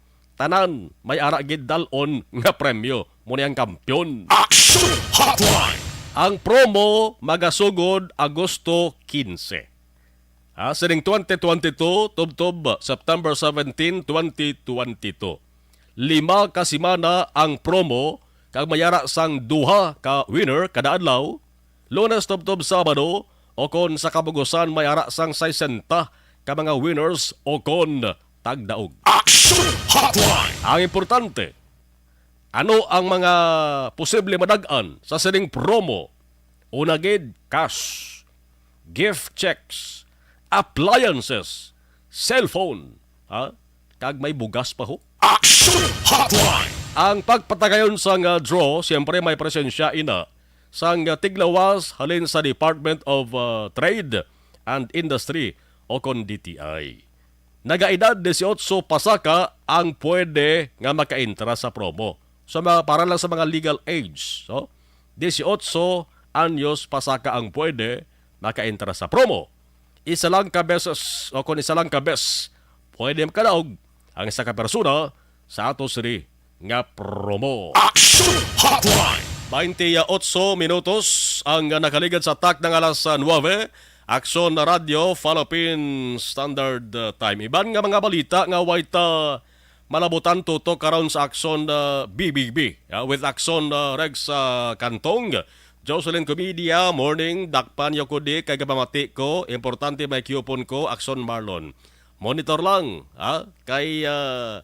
tanan may ara gid dal-on nga premyo. Mo ni ang kampiyon. Action Hotline! Ang promo magasugod Agosto quince. Ha, sining twenty twenty-two, tubtob September seventeen, twenty twenty-two. Lima ka semana ang promo, kag may ara sang duha ka winner kada adlaw, Lunes tubtob Sabado, o kon sa kabugusan may ara sang sesenta ka mga winners o kon tagdaog. Action Hotline! Ang importante, ano ang mga posible madag-an sa sining promo? Una gid, cash, gift checks, appliances, cellphone, ha? Kag may bugas pa ho. Action Hotline! Ang pagpatagayon sang draw, siyempre may presensya ina sang tiglawas halin sa Department of, ah, Trade and Industry o kon D T I. Nagaedad dieciocho pasaka ang pwede nga makaentra sa promo. So, mga, para lang sa mga legal age, so, dieciocho anyos pasaka ang pwede makaentra sa promo. Isa lang ka beses o kon isa lang ka bes, pwede makadaog ang isa ka persona sa ato sini nga promo. Action Hotline! Twenty-eight minutos ang nakaligad sa tak ng alas nuebe. Action Radyo, Philippine Standard, uh, Time. Iban nga mga balita nga way ta malabutan tutok karon sa Action, uh, B B B, uh, with Action, uh, Rex, uh, Cantong. Jocelyn Comedia, morning. Dakpan yo ko di kay gapamati ko. Importante may coupon ko, Action Marlon. Monitor lang, ha? Kay, uh,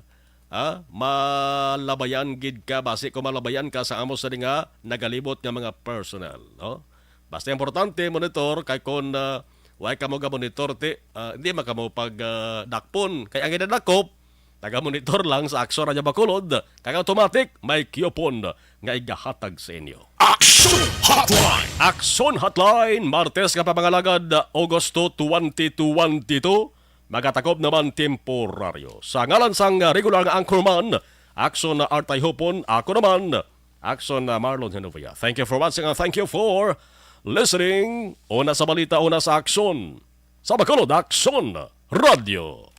ah, malabayan gid ka, basi kung malabayan ka sa amo sa nga nagalibot nga mga personnel, no? Basta importante, monitor, kay kung, ah, way kamo ga monitor, ti, ah, hindi man kamo pag, ah, dakpon. Kay ang idadakop, taga-monitor lang sa Aksyon Radyo Bacolod, kag automatic may coupon nga igahatag sa inyo. Action Hotline! Action Hotline, Martes nga pamangalagad, Agosto twenty twenty-two. Magatakop naman temporaryo. Sa ngalan sang regular nga anchorman, Action Artay Hopon, ako naman, Action Marlon Genovia. Thank you for watching and thank you for listening. Una sa balita, una sa aksyon. Sa Bacolod, Action Radio.